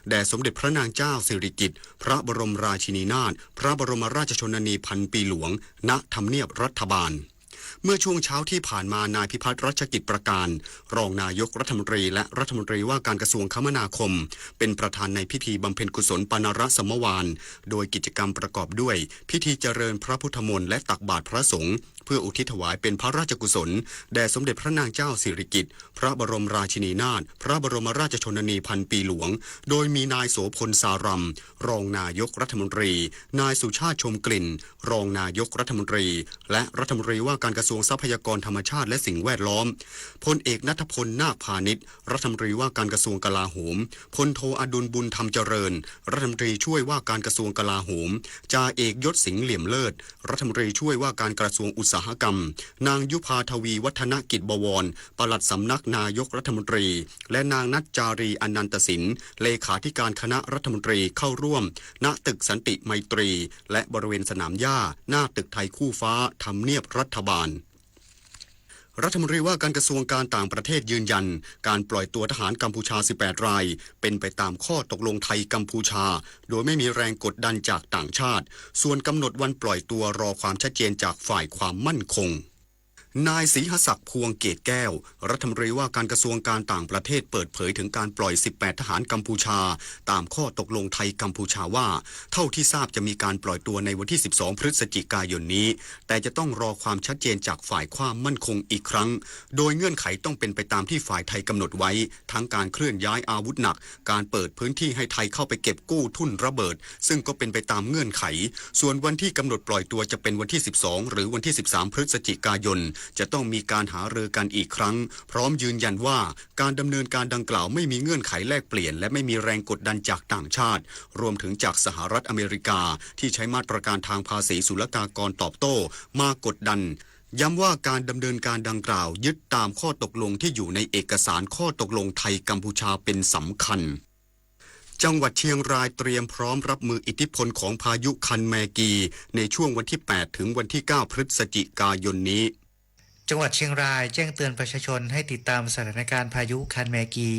แด่สมเด็จพระนางเจ้าสิริกิติ์ พระบรมราชินีนาถ พระบรมราชชนนีพันปีหลวง ณ ทำเนียบรัฐบาล เมื่อช่วงเช้าที่ผ่านมา นายพิพัฒน์ รัชกิจประการ รองนายกรัฐมนตรี และรัฐมนตรีว่าการกระทรวงคมนาคม เป็นประธานในพิธีบำเพ็ญกุศลปาณาระสมวาน โดยกิจกรรมประกอบด้วย พิธีเจริญพระพุทธมนต์ และตักบาตรพระสงฆ์ เพื่ออุทิศถวายเป็นพระราชกุศล แด่สมเด็จพระนางเจ้าสิริกิติ์ พระบรมราชินีนาถ พระบรมราชชนนีพันปีหลวง โดยมีนายโสภณ ซารัม รองนายกรัฐมนตรี นายสุชาติ ชมกลิ่น รองนายกรัฐมนตรี และรัฐมนตรีว่าการกระทรวงทรัพยากรธรรมชาติและสิ่งแวดล้อม พลเอกณัฐพล นาคพานิช รัฐมนตรีว่าการกระทรวงกลาโหม พลโทอดุล บุญธรรมเจริญ รัฐมนตรีช่วยว่าการกระทรวงกลาโหม จ่าเอก ยศสิงห์ เหลี่ยมเลิศ รัฐมนตรีช่วยว่าการกระทรวงอุตสาหกรรม นางยุภา ทวีวัฒนกิจบวร ปลัดสำนักนายกรัฐมนตรี และนางนัจจารี อนันตสิน เลขาธิการคณะรัฐมนตรีเข้าร่วม ณ ตึกสันติไมตรี และบริเวณสนามหญ้า หน้าตึกไทยคู่ฟ้า ทำเนียบรัฐบาล รัฐมนตรีว่าการกระทรวงการต่างประเทศยืนยัน การปล่อยตัวทหารกัมพูชา สิบแปด ราย เป็นไปตามข้อตกลงไทยกัมพูชา โดยไม่มีแรงกดดันจากต่างชาติ ส่วนกำหนดวันปล่อยตัวรอความชัดเจนจากฝ่ายความมั่นคง นายศรีหศักดิ์ พวงเกตแก้ว รัฐมนตรีว่าการกระทรวงการต่างประเทศเปิดเผยถึงการปล่อย สิบแปด ทหารกัมพูชา ตามข้อตกลงไทยกัมพูชาว่า เท่าที่ทราบจะมีการปล่อยตัวในวันที่ สิบสอง พฤศจิกายนนี้ แต่จะต้องรอความชัดเจนจากฝ่ายความมั่นคงอีกครั้ง โดยเงื่อนไขต้องเป็นไปตามที่ฝ่ายไทยกำหนดไว้ ทั้งการเคลื่อนย้ายอาวุธหนัก การเปิดพื้นที่ให้ไทยเข้าไปเก็บกู้ทุ่นระเบิด ซึ่งก็เป็นไปตามเงื่อนไข ส่วนวันที่กำหนดปล่อยตัวจะเป็นวันที่ สิบสอง หรือวันที่ สิบสาม พฤศจิกายน จะต้องมีการหารือกันอีกครั้ง พร้อมยืนยันว่า การดำเนินการดังกล่าวไม่มีเงื่อนไขแลกเปลี่ยน และไม่มีแรงกดดันจากต่างชาติ รวมถึงจากสหรัฐอเมริกา ที่ใช้มาตรการทางภาษีศุลกากรตอบโต้ มากดดัน ย้ำว่าการดำเนินการดังกล่าวยึดตามข้อตกลงที่อยู่ในเอกสารข้อตกลงไทยกัมพูชาเป็นสำคัญ จังหวัดเชียงรายเตรียมพร้อมรับมืออิทธิพลของพายุคันแมกี ในช่วงวันที่ แปด ถึงวันที่ เก้า พฤศจิกายนนี้ จังหวัดเชียงรายแจ้งเตือนประชาชนให้ติดตามสถานการณ์พายุคันแมกี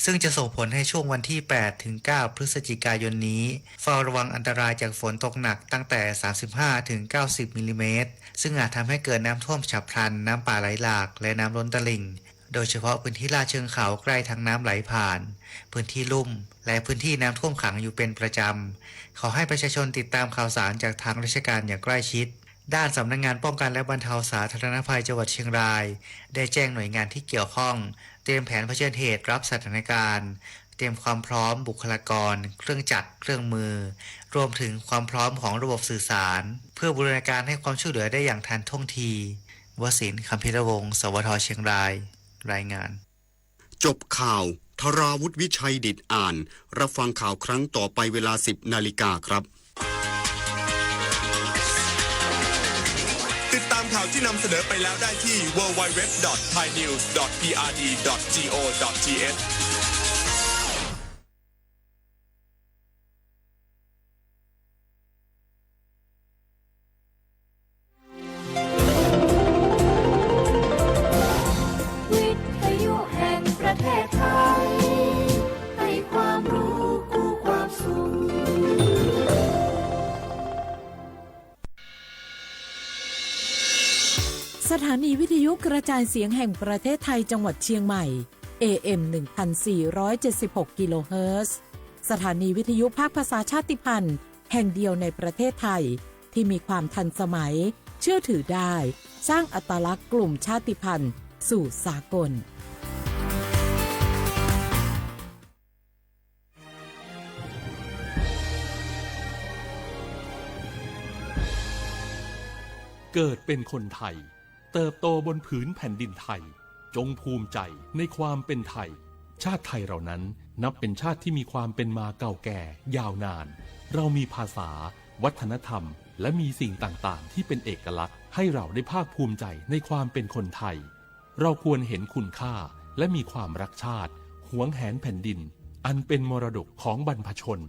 ซึ่งจะส่งผลให้ช่วงวันที่ แปด ถึง เก้า พฤศจิกายนนี้ เฝ้าระวังอันตรายจากฝนตกหนักตั้งแต่ สามสิบห้า ถึง เก้าสิบ มิลลิเมตร ซึ่งอาจทำให้เกิดน้ำท่วมฉับพลัน น้ำป่าไหลหลาก และน้ำล้นตลิ่ง โดยเฉพาะพื้นที่ลาดเชิงเขาใกล้ทางน้ำไหลผ่าน พื้นที่ลุ่ม และพื้นที่น้ำท่วมขังอยู่เป็นประจำ ขอให้ประชาชนติดตามข่าวสารจากทางราชการอย่างใกล้ชิด ด้านสำนักงานป้องกันและบรรเทาสาธารณภัยจังหวัดเชียงราย ได้แจ้งหน่วยงานที่เกี่ยวข้อง เตรียมแผนเผชิญเหตุรับสถานการณ์ เตรียมความพร้อมบุคลากร เครื่องจักร เครื่องมือ รวมถึงความพร้อมของระบบสื่อสาร เพื่อบูรณาการให้ความช่วยเหลือได้อย่างทันท่วงที วสินทร์ คัมภีรวงศ์ สวท เชียงราย รายงาน จบข่าว ธราวุฒิ วิชัยดิษฐ์อ่าน รับฟังข่าวครั้งต่อไปเวลา สิบ นาฬิกาครับ ติดตามข่าวที่นำเสนอไปแล้วได้ที่ ดับเบิลยู ดับเบิลยู ดับเบิลยู ดอท ไทยนิวส์ ดอท พีอาร์ดี ดอท จี โอ ดอท ที เอช วิทยุแห่งประเทศไทย ให้ความรู้คู่ความสุข สถานีวิทยุกระจายเสียงแห่งประเทศไทยจังหวัดเชียงใหม่ เอ เอ็ม หนึ่งพันสี่ร้อยเจ็ดสิบหก กิโลเฮิรตซ์ สถานีวิทยุภาคภาษาชาติพันธุ์แห่งเดียวในประเทศไทย ที่มีความทันสมัย เชื่อถือได้ สร้างอัตลักษณ์กลุ่มชาติพันธุ์สู่สากล เกิดเป็นคนไทย เติบโตบนผืนแผ่นดินไทย จงภูมิใจในความเป็นไทย ชาติไทยเรานั้นนับเป็นชาติที่มีความเป็นมาเก่าแก่ยาวนาน เรามีภาษา วัฒนธรรม และมีสิ่งต่างๆ ที่เป็นเอกลักษณ์ ให้เราได้ภาคภูมิใจในความเป็นคนไทย เราควรเห็นคุณค่า และมีความรักชาติ หวงแหนแผ่นดิน อันเป็นมรดกของบรรพชน เ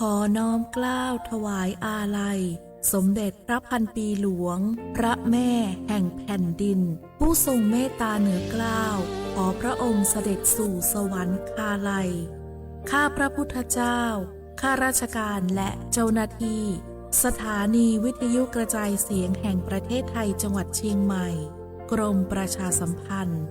ขอน้อมเกล้าถวายอาลัย สมเด็จพระพันปีหลวง พระแม่แห่งแผ่นดิน ผู้ทรงเมตตาเหนือเกล้า ขอพระองค์เสด็จสู่สวรรคาลัย ข้าพระพุทธเจ้า ข้าราชการและเจ้าหน้าที่ สถานีวิทยุกระจายเสียงแห่งประเทศไทยจังหวัดเชียงใหม่ กรมประชาสัมพันธ์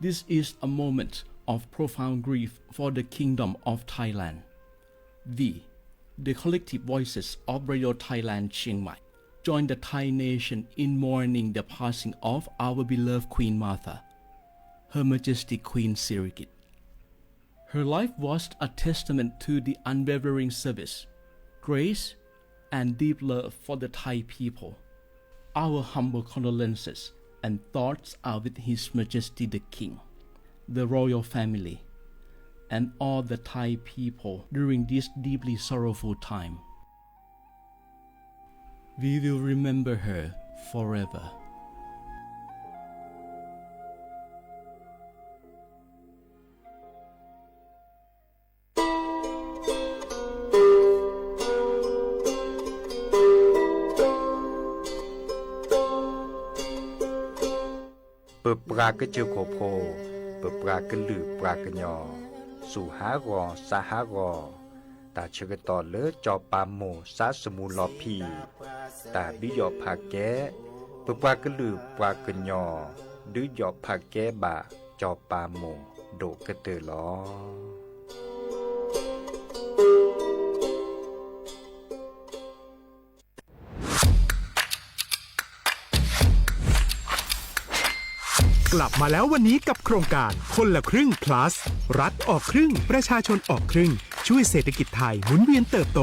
This is a moment of profound grief for the Kingdom of Thailand. We, the collective voices of Radio Thailand Chiang Mai, join the Thai nation in mourning the passing of our beloved Queen Mother, Her Majesty Queen Sirikit. Her life was a testament to the unwavering service, grace, and deep love for the Thai people. Our humble condolences and thoughts are with His Majesty the King, the royal family, and all the Thai people during this deeply sorrowful time. We will remember her forever. ပပှၤကစၢၢ်ခိၣ်ဖိ, ပပှၤကလုာ်ပှၤကညီ, စူၢ်ဟးဂီၤစးဟးဂီၤ, တၢ်ဆၢကတီၢ်လၢစီၤပၤမိၢ်စါစမူလီၤဖံး, တၢ်ဒုးယီၣ်ဖးကဲ, ပပှၤကလုာ်ပှၤကညီ, ဒုးယီၣ်ဖးကဲဘၣ်စီၤပၤမိၢ်ဒိၣ်ကတၢၢ်လီၤ. กลับมาแล้ววันนี้กับโครงการคนละครึ่ง plus รัฐออกครึ่ง ประชาชนออกครึ่ง ช่วยเศรษฐกิจไทยหมุนเวียนเติบโต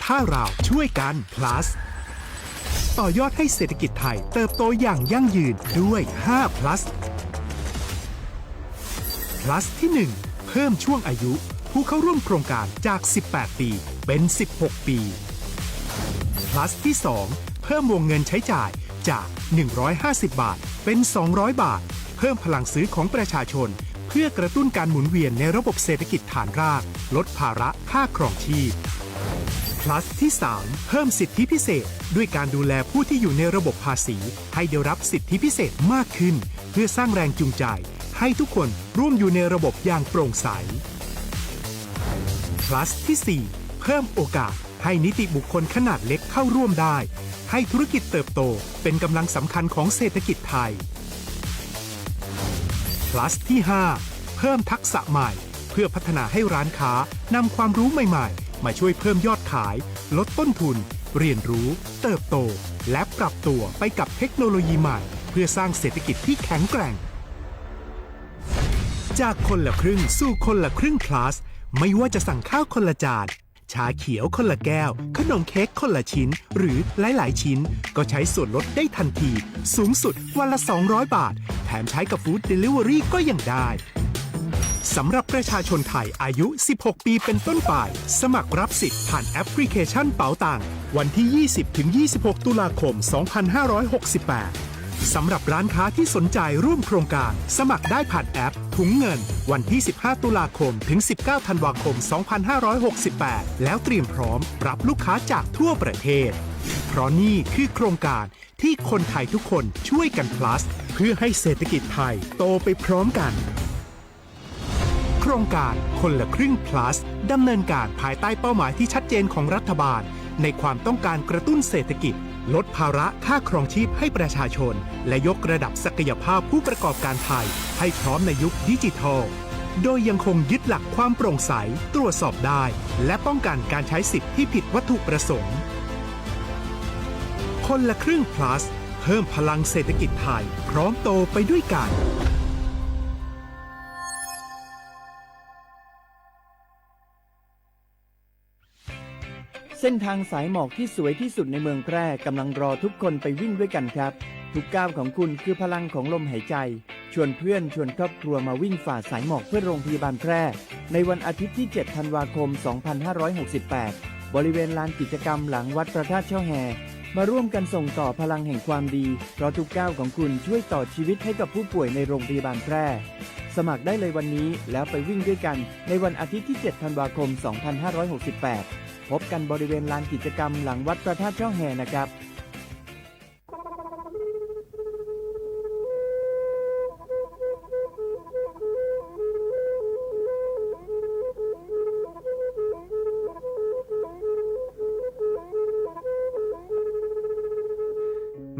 ถ้าเราช่วยกัน plus ต่อยอดให้เศรษฐกิจไทยเติบโตอย่างยั่งยืนด้วย ห้า plus plus ที่ หนึ่ง เพิ่มช่วงอายุผู้เข้าร่วมโครงการจาก สิบแปด ปี เป็น สิบหก ปี plus ที่ สอง เพิ่มวงเงินใช้จ่ายจาก หนึ่งร้อยห้าสิบ บาท เป็น สองร้อย บาท เพิ่มพลังซื้อของประชาชน เพื่อกระตุ้นการหมุนเวียนในระบบเศรษฐกิจฐานราก ลดภาระค่าครองชีพ plus ที่ สาม เพิ่มสิทธิพิเศษ ด้วยการดูแลผู้ที่อยู่ในระบบภาษี ให้ได้รับสิทธิพิเศษมากขึ้น เพื่อสร้างแรงจูงใจ ให้ทุกคนร่วมอยู่ในระบบอย่างโปร่งใส plus ที่ สี่ เพิ่มโอกาสให้นิติบุคคลขนาดเล็กเข้าร่วมได้ ให้ธุรกิจเติบโตเป็นกำลังสำคัญของเศรษฐกิจไทย plus ที่ ห้า เพิ่มทักษะใหม่ เพื่อพัฒนาให้ร้านค้านำความรู้ใหม่ๆ มาช่วยเพิ่มยอดขาย ลดต้นทุน เรียนรู้ เติบโต และปรับตัวไปกับเทคโนโลยีใหม่ เพื่อสร้างเศรษฐกิจที่แข็งแกร่ง จากคนละครึ่งสู่คนละครึ่ง plus ไม่ว่าจะสั่งข้าวคนละจาน ชาเขียวคนละแก้ว ขนมเค้กคนละชิ้น หรือหลายๆ ชิ้น ก็ใช้ส่วนลดได้ทันที สูงสุดวันละ สองร้อย บาท แถมใช้กับ Food Delivery ก็ยังได้ สำหรับประชาชนไทยอายุ สิบหก ปีเป็นต้นไป สมัครรับสิทธิ์ผ่านแอปพลิเคชันเป๋าตัง วันที่ ยี่สิบ ถึง ยี่สิบหก ตุลาคม สองพันห้าร้อยหกสิบแปด สำหรับร้านค้าที่สนใจร่วมโครงการ สมัครได้ผ่านแอปถุงเงิน วันที่ สิบห้า ตุลาคม ถึง สิบเก้า ธันวาคม สองพันห้าร้อยหกสิบแปด แล้วเตรียมพร้อมรับลูกค้าจากทั่วประเทศ เพราะนี่คือโครงการที่คนไทยทุกคนช่วยกัน plus เพื่อให้เศรษฐกิจไทยโตไปพร้อมกัน โครงการคนละครึ่ง plus ดำเนินการภายใต้เป้าหมายที่ชัดเจนของรัฐบาล ในความต้องการกระตุ้นเศรษฐกิจ ลดภาระค่าครองชีพให้ประชาชน และยกระดับศักยภาพผู้ประกอบการไทยให้พร้อมในยุคดิจิทัล โดยยังคงยึดหลักความโปร่งใส ตรวจสอบได้ และป้องกันการใช้สิทธิ์ที่ผิดวัตถุประสงค์ คนละครึ่ง plus เพิ่มพลังเศรษฐกิจไทย พร้อมโตไปด้วยกัน เส้นทางสายหมอกที่สวยที่สุดในเมืองแพร่กำลังรอทุกคนไปวิ่งด้วยกันครับ ทุกก้าวของคุณคือพลังของลมหายใจ ชวนเพื่อนชวนครอบครัวมาวิ่งฝ่าสายหมอกเพื่อโรงพยาบาลแพร่ ในวันอาทิตย์ที่ เจ็ด ธันวาคม สองพันห้าร้อยหกสิบแปด บริเวณลานกิจกรรมหลังวัดพระธาตุช่อแฮ มาร่วมกันส่งต่อพลังแห่งความดี เพราะทุกก้าวของคุณช่วยต่อชีวิตให้กับผู้ป่วยในโรงพยาบาลแพร่ สมัครได้เลยวันนี้ แล้วไปวิ่งด้วยกันในวันอาทิตย์ที่ เจ็ด ธันวาคม สองพันห้าร้อยหกสิบแปด พบกันบริเวณลานกิจกรรมหลังวัดพระธาตุช่อแฮนะครับ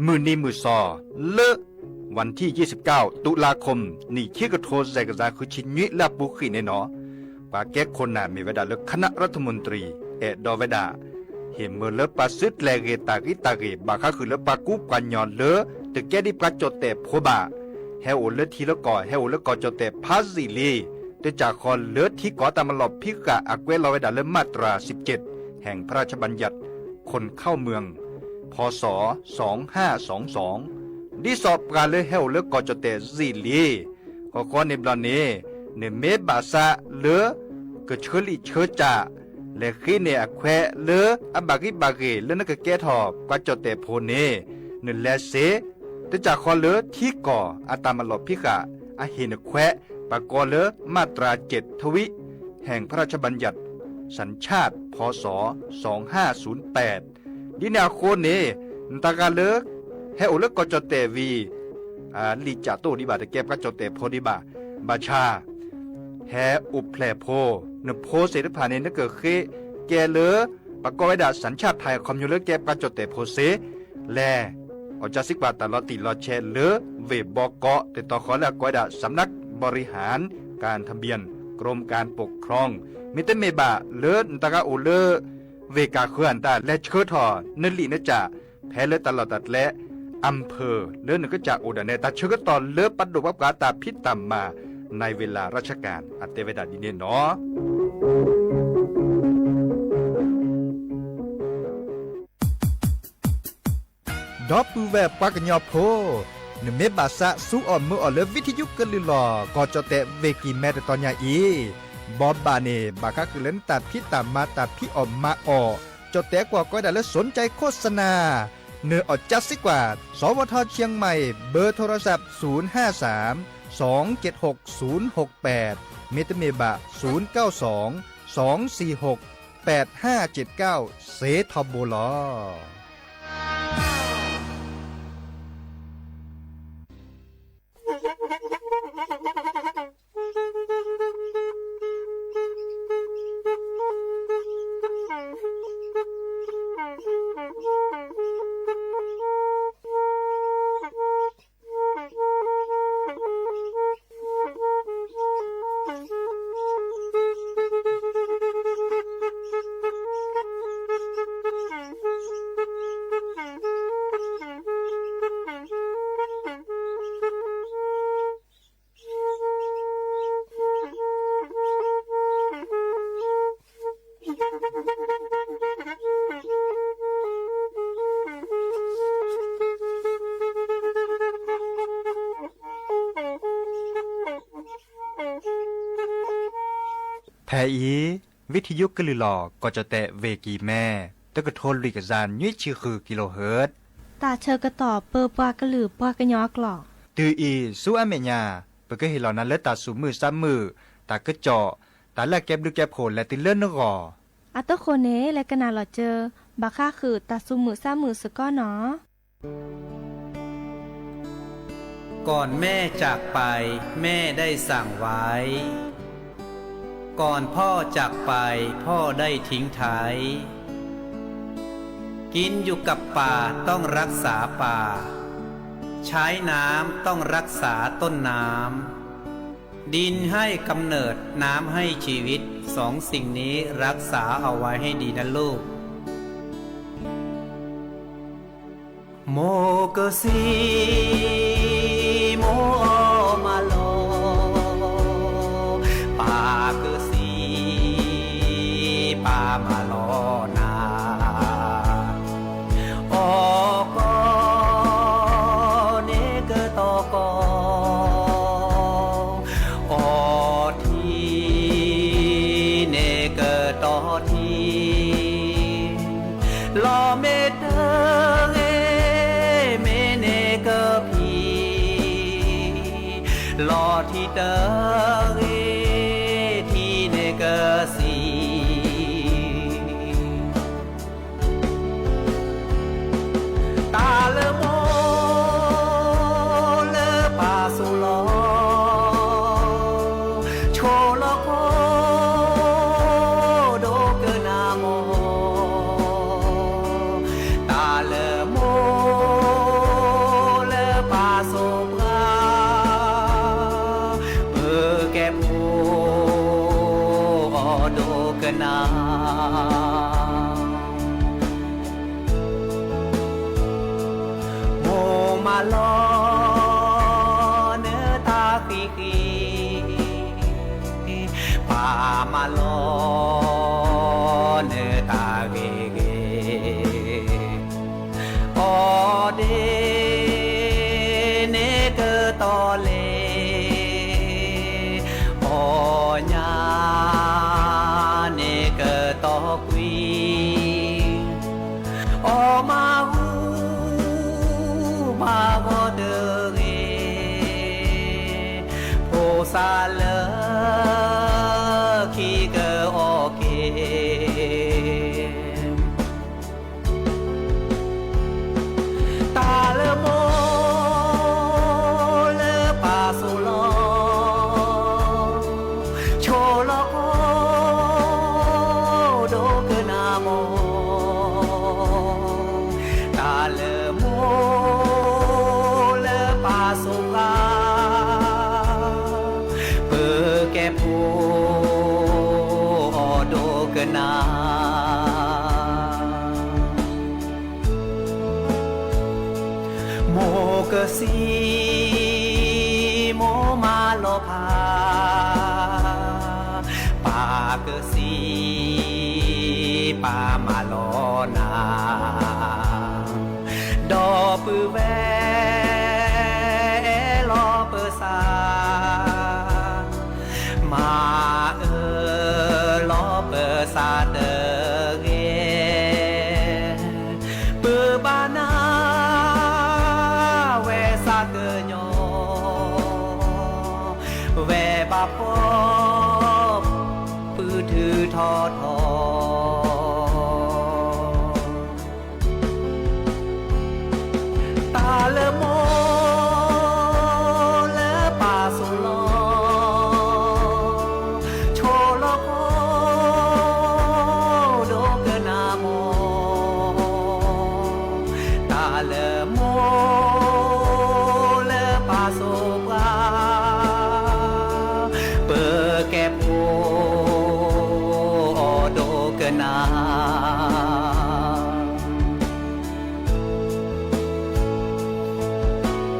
မုၢ်နံၤမုၢ်သီ လၢ วันที่ ยี่สิบเก้า ตุลาคม နံၣ်ခံကထိသၢကယၤဃုဆံနွံ လၢအပူၤကွံာ်န့ၣ်နီၤ ပှၤကဲခိၣ်နၢ်မ့ၢ်ဝဲဒၣ်လၢ คณะรัฐมนตรี အဲၣ်ဒိးဝဲဒၣ် ဟ့ၣ်မၢလၢပှၤစုကျဲၤဂ့ၤတၢ်ဂံၢ်တၢ်ဂ့ၤ ဘၣ်ဃးဃုာ်လၢပှၤကူပှၤကညီလၢ တကဲဒ်ပှၤကၠီၣ်တဲၣ်ဖိဘၣ် ဟဲအိၣ်လၢထံလၢကီၢ် ဟဲအိၣ်လၢကီၢ်ကၠီၣ်တဲၣ်ဖးယံာ်လံ တၢ်ကစီၣ်ဃီလၢထံကီၢ်အတၢ်မၤလီၢ်ဖံးဃာ် အကွဲးလီၤဝဲဒၣ်လၢ มาตราสิบเจ็ด แห่งพระราชบัญญัติคนเข้าเมือง พ.ศ. สองห้าสองสอง ဒ်သိးပှၤလၢဟဲအိၣ်လၢကီၢ်ကၠီၣ်တဲၣ်ယံာ်လံ ဃီဃီန့ၣ်ဘျီန့ၣ် နမ့ၢ်ဘၣ်ဆၣ်လၢ ကဆၢလံာ်ဆၢစၢ် လဲၤဃ့န့ၢ်အခွဲးလၢအဘၣ်ဂံၢ်ဘၣ်ဂ့ၤ လၢနကကဲထီၣ်ပှၤကၠီၣ်တဲၣ်ဖိန့ၣ် နလဲၤစ့ တၢ်ကစီၣ်ဃီလၢထံကီၢ်အတၢ်မၤလီၢ်ဖံးဃာ် အဟ့ၣ်နခွဲး ပှၤကိးလၢ มาตราเจ็ดทวี แห่งพระราชบัญญัติสัญชาติ พ.ศ. สองห้าศูนย์แปด ဒ်န့ၣ်အဃိန့ၣ် နတၢ်ဂၤလၢ ဟဲအိၣ်လၢကီၢ်ကၠီၣ်တဲၣ်ဝံၤ လံာ်ကၠးတအိၣ်ဒံးဘၣ် တကဲပှၤကၠီၣ်တဲၣ်ဖိဒံးဘၣ် ဘၣ်ဆၣ် ဟဲအိၣ်ဖျဲၣ်ဖိ နဖိသ့ၣ်တဖၣ်န့ၣ် နကဃ့ကဲလၢ ပှၤကိးဝဲဒၣ် สัญชาติไทย အခီပညီလၢကဲပှၤကၠီၣ်တဲၣ်ဖိစ့ လဲၤ အီၣ်ကၠၢစံကွၢ်တၢ်လီၤတံၢ်လီၤဆဲးလၢ ဝ့ၢ်ဘီကီး တၢ်ကစီၣ်ဃီလၢအကိးဝဲဒၣ် สำนักบริหารการทะเบียน กรมการปกครอง မ့တမ့ၢ်ဘၣ်လၢနတၢ်ဂၤအိၣ်လၢ ဝ့ၢ်ကၢ်ဃၢၤအတၢ်လဲၤဆှၢထီၣ် နလံာ်နကၠး ဖဲလၢတၢ်လီၢ်တၢ်ကျဲ อำเภอ လၢနကစၢ်အိၣ်ဒၣ်နဲ တၢ်ဆၢကတီၢ်လၢပဒိၣ်ပှၤပှၤတၢ်ဖံးတၢ်မၤ ในเวลาราชการ အတဲဝဲဒၣ်ဒ်န့ၣ်နီၤ. ဒီပုၢ်ဝဲၢ်ပှၤကညီဖိ, နမ့ၢ်ဘၣ်ဆၣ်ဆူအီၣ်မၢအီၣ်လၢ ဝံထယုကလုၢ်လီၢ် ကီၢ်ကၠီၣ်တဲၣ်ဝ့ၢ်ကံၢ်မဲ တတီၤညါအံၤ, ဘီဘၣ်န့ၣ် ဘၣ်ဃးဃုာ်လၢနတၢ်ဖံးတၢ်မၤတၢ်ဖံးအီၣ်မၤအီၣ်, ကၠီၣ်တဲၣ်ကွီၢ်ကိးဝဲဒၣ်လၢ สนใจโฆษณา နအီၣ်ကၠၢစံကွၢ် สวท เชียงใหม่ เบอร์โทรศัพท์ ศูนย์ห้าสาม สองเจ็ดหก ศูนย์หกแปด မ့တမ့ၢ်ဘၣ် ศูนย์เก้าสอง สองสี่หก แปดห้าเจ็ดเก้า စ့ထီဘိလီၤ. ဖဲအံၤ ဝံထယုကလုၢ်လီၢ် ကီၢ်ကၠီၣ်တဲၣ်ဝ့ၢ်ကံၢ်မဲ တကထိလွံၢ်ကယၤနွံဆံဃု kilohertz တၢ်ဆၢကတီၢ်ပၢပှၤကလုာ်ပှၤကညီအကျိာ်. တုၤအံၤဆူအမဲာ်ညါ ပကဟ့ၣ်လီၤနၤလၢတၢ်သူၣ်မုာ်သးမုာ်, တၢ်ကစီၣ်, တၢ်လၢအကဲဘျုးကဲဖှိၣ်လဲၤတုၤလၢနဂီၢ်. အသဃိန့ၣ် လဲၤကနၣ်လီၤစၢၤ ဘၣ်ဃးဃုာ်တၢ်သူၣ်မုာ်သးမုာ်စ့ၢ်ကီးနီၤ. ก่อนแม่จากไป แม่ได้สั่งไว้ ก่อนพ่อจากไป พ่อได้ทิ้งท้าย กินอยู่กับป่า ต้องรักษาป่า ใช้น้ำ ต้องรักษาต้นน้ำ ดินให้กำเนิด น้ำให้ชีวิต สองสิ่งนี้รักษาเอาไว้ให้ดีนะลูก မိၢ်ကစံ မိၢ်အီၣ်မၤလီၤ, ပၢ်ကစံ ပၢ်မၤလီၤနၤ, အီၣ်ကီ န့ၢ်ကတီၢ်ကီ အီထံ န့ၢ်ကတီၢ်ထံ မ့ၢ်တဂ့ၤ မ့ၢ်န့ၢ်ကဖံး, လီၤထံတဂ့ၤ ထံန့ၢ်ကစံး, တၢ်လၢမိၢ်လၢပၢ်စိၤလီၤ, ဆိၣ်လီၤခိၣ်ဒိကနၣ်မိၢ်, တၢ်လၢမိၢ်လၢပၢ်စိၤပှၤ, ပကဲဖိအီၤဒိကနၣ် မိၢ်မၢလီၤနတၢ်ဃံးဃံး, ပၢ်မၢလီၤနတၢ်ဂ့ၤဂ့ၤ, အီၣ်ဒ့န့ၢ်ကတီၤလဲၣ်, အီၣ်ညၣ်န့ၢ်ကတီၤကွံာ်, အီၣ်မၤဂူမၤဂီၤတဂ့ၤ, ဖိသၣ်လၢခံကအီၣ်က့ၤ တၢ်လၢမိၢ်လၢပၢ်စိၤလီၤ, ဆိၣ်လီၤခိၣ်ဒိကနၣ်မိၢ်, တၢ်လၢမိၢ်လၢပၢ်စိၤပှၤ, ပကဲဖိအီၤဒိကနၣ် မိၢ်ကစံး မိၢ်မၢလီၤဖး, ပၢ်ကစံး ပၢ်မၢလီၤနၤ, ဒီပုၢ်ဝဲၢ် အဲၣ်လီၤပသး မၤအၢလီၤပသးတဂ့ၤ, ပဘၣ်နၢ်ဝဲသးကညီၤ, ဝဲဘၣ်ဖှီၣ် ပုၢ်ထုးထီထီ တၢ်လၢမိၢ်လၢပၢ်စိၤလီၤ, ဆိၣ်လီၤခိၣ်ဒိကနၣ်မိၢ်, တၢ်လၢမိၢ်လၢပၢ်စိၤပှၤ, ပကဲဖိအီၤဒိကနၣ်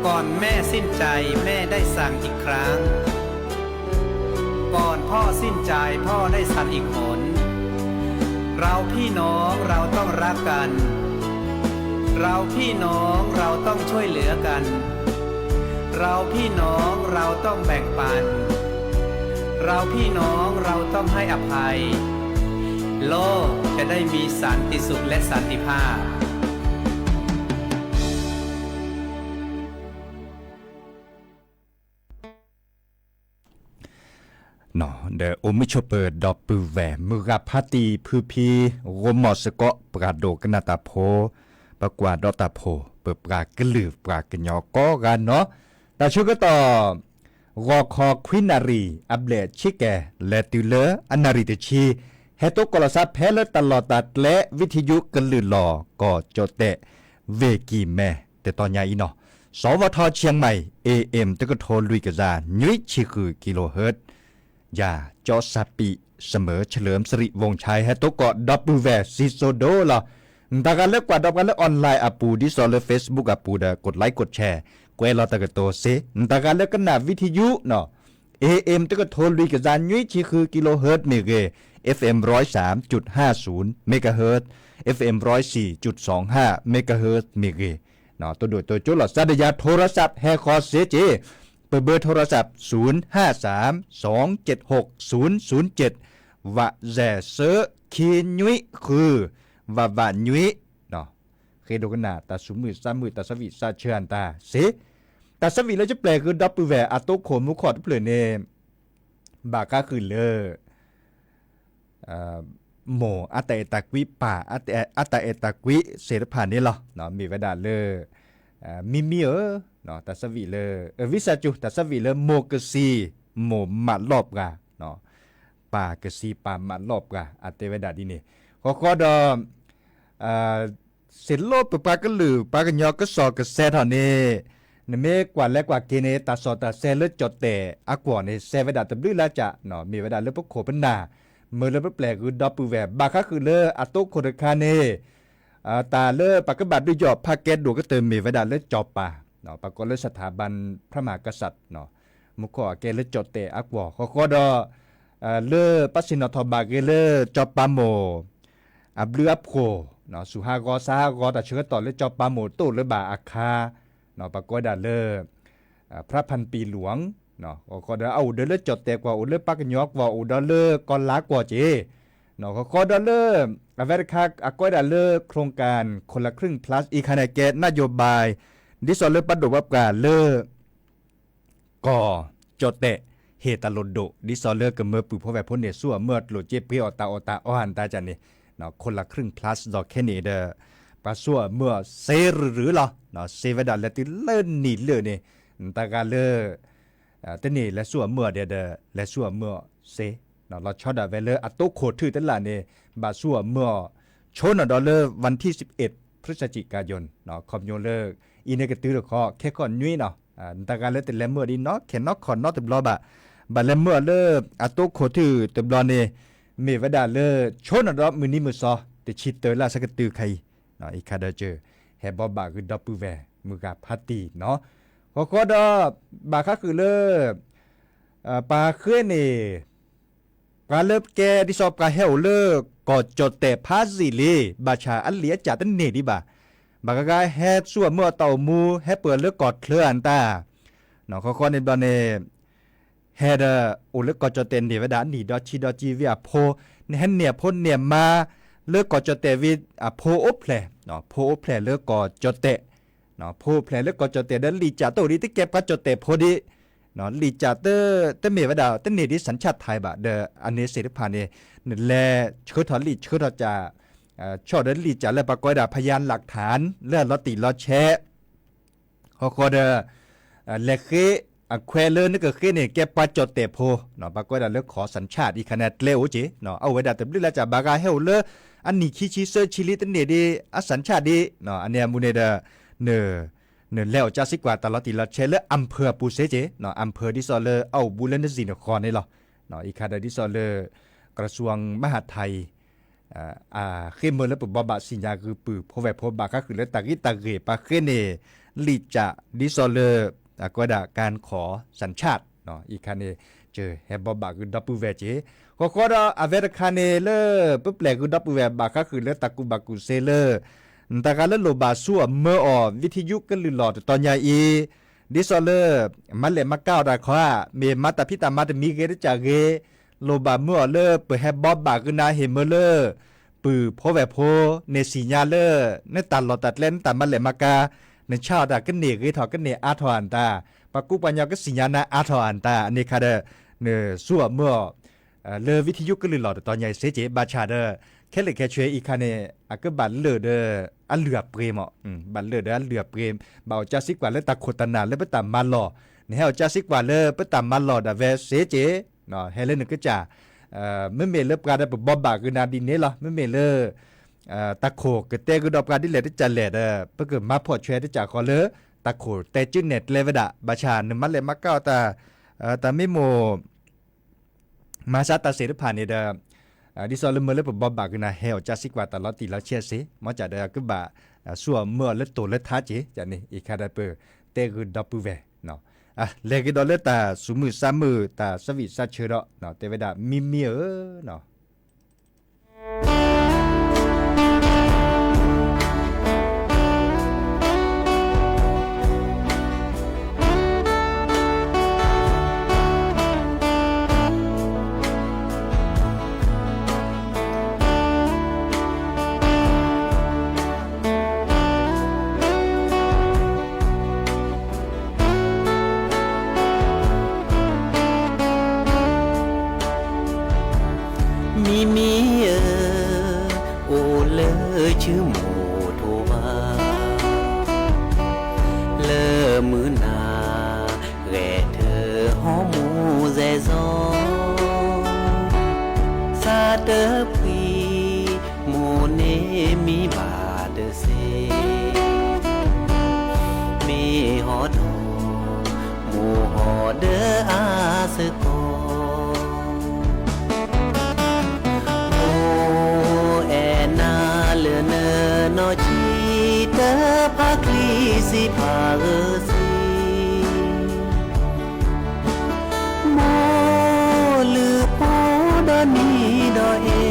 ก่อนแม่สิ้นใจ แม่ได้สั่งอีกครั้ง ก่อนพ่อสิ้นใจ พ่อได้สั่งอีกหน เราพี่น้องเราต้องรักกัน เราพี่น้องเราต้องช่วยเหลือกัน เราพี่น้องเราต้องแบ่งปัน เราพี่น้องเราต้องให้อภัย โลกจะได้มีสันติสุขและสันติภาพ ဒီးအိၣ်မုာ်ဆိးပၢၤဒီပုၢ်ဝဲၢ် မုၢ်ဂၤဖါတံၢ်ဖုဖံ ဂိၢ်မီၢ်စ့ၢ်ကီး ပှၤဒိကနၣ်တၢ်ဖိ, ပကွၢ်ဒီးတၢ်ဖိ ပပှၤကလုာ်ပှၤကညီကိးဂၤနီၤ, တၢ်ဆၢကတီၢ် ဂီၤခီခွံနၣ်ရံၣ် အဘျဲၣ်ဆံကဲ လဲၤတုၤလၢအနၣ်ရံၣ်တဆံ, ဟဲတိကိးလီၤသးဖဲလၢတၢ်လီၢ်တၢ်ကျဲ ဝံထယုကလုာ်လီၤ ကီၢ်ကၠီၣ်တဲၣ် ဝ့ၢ်ကံၢ်မဲ တတီၤညါအံၤနီၤ, စဝထ เชียงใหม่ เอเอ็ม တကထိလွံၢ်ကယၤနွံဆံဃု กิโลเฮิรตซ์, ယၤ ကၠီစၢ်ပံး เสมอ เฉลิมสิริวงศ์ชัย ဟဲတိကိးဒီပုၢ်ဝဲၢ် စံၣ်စိၤဒိလီၤ. နတဂၤလၢကွၢ်ဒီးပှၤလၢ online အပူၤ ဒ်သိးလၢ Facebook အပူၤဒီး กดไลค์ กดแชร์ ကွဲးလီၤတၢ်ကတိၤစ့, နတဂၤလၢကနၣ်ဝံထယုနီၤ เอเอ็ม တကထိလွံၢ်ကယၤနွံဆံဃု กิโลเฮิรตซ์ မ့ၢ်ဂ့ၤ, FM ร้อยสามจุดห้าศูนย์ เมกะเฮิรตซ์, FM ร้อยสี่จุดสองห้า เมกะเฮิรตซ์ မ့ၢ်ဂ့ၤ, တဒိၣ်တကၠိလီၤ သးဒယၤ โทรศัพท์ ဟဲဃီၤစ့က့ၤ, ပ เบอร์โทรศัพท์ ศูนย์ห้าสาม สองเจ็ดหก ศูนย์ศูนย์เจ็ด ဝးစဲး သၢ ခံနွံ ဃု ဝးဝးနွံ, က့ၤဒိကနၣ်တၢ်သူၣ်မုာ်သးမုာ် တၢ်ဆၢဝံၣ်သးဆၢအတၢ်စ့, တၢ်ဆၢဝံၣ်လၢကပျဲၢ်ဃုာ်ဒီပုၢ်ဝဲၢ်အသိခိၣ်မူခိၣ်တဖျၢၣ်န့ၣ် ဘၣ်ဃးဃုာ်လၢ မိၢ်အတၢ်အဲၣ်တၢ်ကွံ ပၢ်အတၢ်အဲၣ်တၢ်ကွံသ့ၣ်တဖၣ်န့ၣ်လီၤ. မ့ၢ်ဝဲဒၣ်လၢ မံမံဧၢ, တၢ်ဆၢဝံၣ်လၢ အဝံသးစူၤ တၢ်ဆၢဝံၣ်လၢမိၢ်ကသံၣ်မိၢ်မးလီၢ်ပှၤ, ပၢ်ကသံၣ်ပၢ်မးလီၢ်ပှၤ အတဲဝဲဒၣ်ဒ်န့ၣ်, ဃီဃီဒီး စ့ၢ်လီၤပပှၤကလုာ်ပှၤကညီကစီၣ်ကစဲးထီၣ်န့ၣ်, နမ့ၢ်ကွၢ်လဲၤကွၢ်က့ၤန့ၣ် တၢ်စီၣ်တၢ်ဆဲးလၢကၠီၣ်တဲၣ်အကွီၢ်န့ၣ် စဲးဝဲဒၣ်တဘျုးလၢ်ကၠး, မ့ၢ်ဝဲဒၣ်လၢပခိၣ်ပနၢ် မၢလၢပပျဲၢ်ဃုာ်ဒီပုၢ်ဝဲၢ် ဘၣ်ဃးဃုာ်လၢအသိခိၣ်တခါန့ၣ် တၢ်လၢပကဘၣ်ဒုးယီၣ်ဖးကဲဒိၣ်ကတၢၢ်မ့ၢ်ဝဲဒၣ်လၢကၠီၤပၤ, ပကိးလၢ สถาบันพระมหากษัตริย์ မူခိၣ်အကဲလၢကၠီၣ်တဲၣ်အကွီၢ် ဃီဃီဒီး လၢပဆ့ၣ်နီၤထီၣ်ဘၣ်က့ၤလၢကၠီၤပၤမိၢ် အဘျုးအဖှိၣ် ဆူးဟးဂီၤဆါဟးဂီၤ တၢ်ဆၢကတီၢ်လၢကၠီၤပၤမိၢ်တအိၣ်လၢၤဘၣ်အခါ ပှၤကိးဝဲဒၣ်လၢ พระพันปีหลวง ဃီဃီဒီးအအိၣ်ဒီးလၢကၠီၣ်တဲၣ်ကွီၢ် အိၣ်လၢပှၤကညီအကွီၢ်အိၣ်ဒီးလၢကီၢ်လါကွီၢ်က့ၤ, ဃီဃီဒီးလၢ အဝဲတခါအကိးဝဲဒၣ်လၢ โครงการคนละครึ่ง plus အံၤခါန့ၣ် ကဲ นโยบาย ဒ်သိးလၢပှၤဒိၣ်ပှၤပှၢ်လၢ ကီၢ်ကၠီၣ်တဲၣ် ဟ့ၣ်တၢ်လိၣ်ဒိၣ် ဒ်သိးလၢကမၢပှၤဖိဝဲၢ်ဖိန့ၣ် ဆူၣ်အီၣ်မၢအီၣ်ကျိၣ်စ့ ပှ့ၤအီၣ်တၢ်အီၣ်တၢ်အီအတၢ်န့ၣ်, คนละครึ่ง plus ဒီးခဲန့ၣ်ဒီး ပှၤဆူၣ်အီၣ်မၢအီၣ်စ့ရုၢ်ရုၢ်လီၤ. စ့ဝဲဒၣ်လၢတုၤလၢနံၣ်လၢာ်န့ၣ် တဂၤလၢ တန့ၢ်လဲၤဆူၣ်အီၣ်မၢအီၣ်ဒီး လဲၤဆူၣ်အီၣ်မၢအီၣ်စ့ လီၤဆီဒၣ်ဝဲလၢအသိခိၣ်ထူၣ်တလၢ်န့ၣ် ဘၣ်ဆူၣ်အီၣ်မၢအီၣ် ဆိနီၣ်ဒီးလၢ วันที่สิบเอ็ด พฤศจิกายน ခီပညီလၢ အံၤန့ၣ်ကတုၤတခီ ခဲခီနွံနီၤ, တဂၤလၢတလဲၤမၢအီၣ်ဒ်နီၢ်ခဲနီၢ်ခီၣ်နီတဘျီဘၣ်, ဘၣ်လဲၤမၢအီၣ်လၢအသိခိၣ်ထူၣ်တဘျီန့ၣ် မ့ၢ်ဝဲဒၣ်လၢ ဆိနီၣ်ဒီးမုၢ်နံၤမုၢ်သီ တဆံတၢလၢဆၢကတုၤခါအံၤ, အံၤခါဒီးစၢၤ ဟဲဘီဘၣ်ဃုာ်ဒီပုၢ်ဝဲၢ်မုၢ်ဂၤဖးတံၢ်နီၤ, ဃီဃီဒီး ဘၣ်ဃးဃုာ်လၢ ပှၤဃ့န့ၣ် ပှၤလၢကဲဒ်သိးပှၤဟဲအိၣ်လၢကီၢ်ကၠီၣ်တဲၣ်ဖးစ့ၢ်လံ, ဘၣ်ဆၣ်အလံာ်အကၢ်တန့ၢ်ဒံးဘၣ်, ဘၣ်ဂၤဂၤဟဲဆူၣ်အီၣ်မၢအီၣ်တၢ်အိၣ်မူ ဟဲပၢၢ်လၢကီၢ်ချၢအတၢ်, ဃီဃီန့ၣ်ဘျီန့ၣ် ဟဲဒီးအိၣ်လၢကီၢ်ကၠီၣ်တဲၣ်န့ၢ်ဝဲဒၣ်အနံၣ်ဒီးဆံဒီးကံဝံၤအဖိ, နဟဲန့ၢ်အဖိန့ၢ်အမါ လၢကီၢ်ကၠီၣ်တဲၣ်ဝံၤအဖိအိၣ်ဖျဲၣ်, ဖိအိၣ်ဖျဲၣ်လၢကီၢ်ကၠီၣ်တဲၣ် ဖိအိၣ်ဖျဲၣ်လၢကီၢ်ကၠီၣ်တဲၣ်ဒီးလံာ်ကၢ်တအိၣ်ဒံး တကဲပှၤကၠီၣ်တဲၣ်ဖိဒံး, လံာ်ကၢ်တမ့ၢ်ဝဲဒၣ် တန့ၢ်ဒံး สัญชาติไทย ဘၣ်ဒီး အန့ၣ်သ့ၣ်တဖၣ်န့ၣ် နလဲၤဆှၢထီၣ်လံာ်ဆှၢထီၣ်ကၢ် ဆီၣ်ဒီးလံာ်ကၢ်လၢပှၤကိးဝဲဒၣ် พยานหลักฐาน လၢအလီၤတံၢ်လီၤဆဲး ဃီဃီဒီး လဲၤဃ့အခွဲးလၢနကဃ့န့ၣ် ကဲပှၤကၠီၣ်တဲၣ်ဖိ, ပှၤကိးဝဲဒၣ်လၢ ขอสัญชาติ အံၤခါန့ၣ် ကျဲအိၣ်က့ၤ, အအိၣ်ဝဲဒၣ်တဘျုးလၢ်ကၢ် ဘၣ်ဂၤဟဲအိၣ်လၢ အနံၣ်ခံဆံသၢဆံလံ တန့ၢ်ဒံး အ สัญชาติ ဒံး, အန့ၣ်အမူန့ၣ်ဒီး နလဲၤအီၣ်ကၢ်စံးကွၢ်တၢ်လီၤတံၢ်လီၤဆဲးလၢ อำเภอ အပူၤစ့က့ၤ, อำเภอ ဒ်သိးလၢအအိၣ်ဘူးလၢနစံၣ်နဃီန့ၣ်လီၤ. အံၤခါဒီးဒ်သိးလၢ กระทรวงมหาดไทย အဃ့မၢလၢပဘိးဘၣ်စံၣ်ညါဂုာ်ပုၢ်ဖိဝဲၢ်ဖိ ဘၣ်ဃးဃုာ်လၢတၢ်ဂ့ၢ်တၢ်ဂ့ၢ် ပှၤဃ့န့ၢ်လံာ်ကၢ် ဒ်သိးလၢ အကိးဝဲဒၣ် การขอสัญชาติ အံၤခါန့ၣ် စၢၤဟဲဘိးဘၣ်ဃုာ်ဒီပုၢ်ဝဲၢ်က့ၤ, ဃီဃီဒီးအဝဲတခါန့ၣ်လၢ ပပျဲၢ်ဃုာ်ဒီပုၢ်ဝဲၢ် ဘၣ်ဃးဃုာ်လၢတၢ်ကူၣ်ဘၣ်ကူၣ်သ့လၢ တဂၤလၢလိၣ်ဘၣ်ဆူၣ်အီၣ်မၢအီၣ် ဝံထယုကလုၢ်လီၢ်တတီၤညါအံၤ ဒ်သိးလၢ မၤလဲၢ်မၤကၤအီၣ်တၢ်ခီဧါ, မ့ၢ်မၤတၢ်ဖံးတၢ်မၤတမံၤဂ့ၤတကၢ်ဂ့ၤ, လိၣ်ဘၣ်မၢအီၣ်လၢပဟဲဘိးဘၣ်ဃုာ်နၤဟ့ၣ်မၢလၢ ပုၢ်ဖိဝဲၢ်ဖိ, နစံၣ်ညါလၢ နတၢ်လီၢ်တၢ်ကျဲ နတၢ်မၤလဲၢ်မၤကၤ, နဆါအီၣ်တၢ်ကန့ၢ်ဂ့ၤထီၣ်ကန့ၢ်အါထီၣ်အတၢ်, ပှၤကူပှၤကညီကစံၣ်ညါနၤအါထီၣ်အတၢ် အန့ၣ်ခါဒီး နဆူၣ်အီၣ်မၢအီၣ် လၢဝံထယုကလုၢ်လီၢ်တတီၤညါအံၤစ့က့ၤ ဘၣ်ဆၣ်ဒီး ခဲလၢာ်ခဲဆ့အံၤခါန့ၣ် အကဘၣ်လၢာ်ဒီးအလုၢ်အပှ့ၤမး, ဘၣ်လၢာ်ဒီးအလုၢ်အပှ့ၤ, ဘၣ်အီၣ်ကၢ်စံးကွၢ်လၢတၢ်ခိၣ်တၢ်နၢ်လၢပတၢ်မၤလီၢ်, နဟဲအီၣ်ကၢ်စံးကွၢ်လၢပတၢ်မၤလီၢ်ဒၣ်ဝဲစ့က့ၤ, ဟဲလၢနကစၢ်, မ့မ့ၢ်လၢပှၤဒီးပဘိးဘၣ်ဃုာ်နၤဒ်န့ၣ်လီၤ, မ့မ့ၢ်လၢ တၢ်ခိၣ်ကတဲဃုာ်ဒီးပှၤဒ်လဲၣ်တကၢ်လဲၣ်ဒီး ပကမၤဖှီၣ်ဆွဲတကၢ်ဃီလၢ တၢ်ခိၣ်တဲကၠုနဲၣ်ကျဲဝဲဒၣ်, ဘၣ်ဆၣ် နမၤလဲၢ်မၤကၤအီၣ်တၢ်, တၢ်မံမီၢ် မၤစါတၢ်သ့ၣ်တဖၣ်န့ၣ်ဒီး ဒ်သိးလၢမၢလၢပဘိးဘၣ်ဃုာ်နၤ ဟဲအီၣ်ကၢ်စံးကွၢ်တၢ်လီၤတံၢ်လီၤဆဲးစ့, မ်ကၢ်ဒီးကဘၣ် ဆူၣ်အီၣ်မၢအီၣ်လၢတိၢ်လၢထါက့ၤ, န့ၣ် အံၤခါဒီးပတဲဃုာ်ဒီပုၢ်ဝဲၢ် လဲၤက့ၤဒီးလၢတၢ်သူၣ်မုာ်သးမုာ် တၢ်ဆၢဝံၣ်စးဆၢဒီး တဲဝဲဒၣ်မံမံဧၢ တၢ် မံမံဧၢ, အိၣ်လၢဆူမိၢ်ထိၣ်ဘါ, လၢမုၢ်နၤ ဂဲၤထၢၣ်ဟီမူၤစဲၤစီၤ, သးတဖှံ မိၢ်န့ၣ်မံဘၣ်တစ့, မ့ၢ်ဟီဒီး မိၢ်ဟီဒီးအါစ့ၢ်ကီး. မိၢ်အဲၣ်နၤလၢနနီၢ်ဆံး, တဖးချံစံးဖးဂၢၢ်စံး, မိၢ်လုၢ်ဖိဒီနံၤဒီ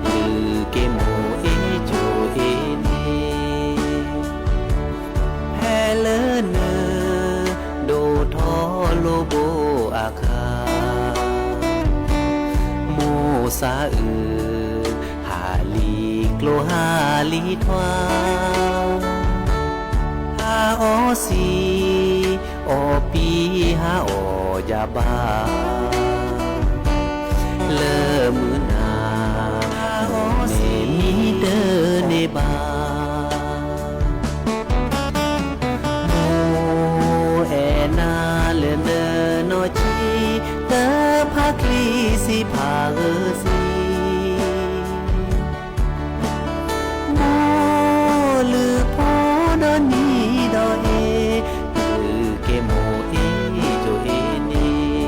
အ့, လုၢ်က့ၤမိၢ်အ့ၣ်ကၠိအ့ၣ်န့ၣ် ဖဲလၢန ဒိၣ်ထီၣ်လိာ်ဘိအခါ, မိၢ်သးအုး ဟးလံကျိဟးလံထွါ, ဟးအီစံ, အီပံဟးအီယၤဘၣ်, လၢမုၢ်နၤ အီစံမံတန့ၢ်ဘၣ်. မိၢ်အဲၣ်နၤလၢနနီၢ်ဆံး, တဖးချံစံးဖးဂၢၢ်စံး, မိၢ်လုၢ်ဖိဒီနံၤဒီအ့, လုၢ်က့ၤမိၢ်အ့ၣ်ကၠိအ့ၣ်န့ၣ် မိၢ်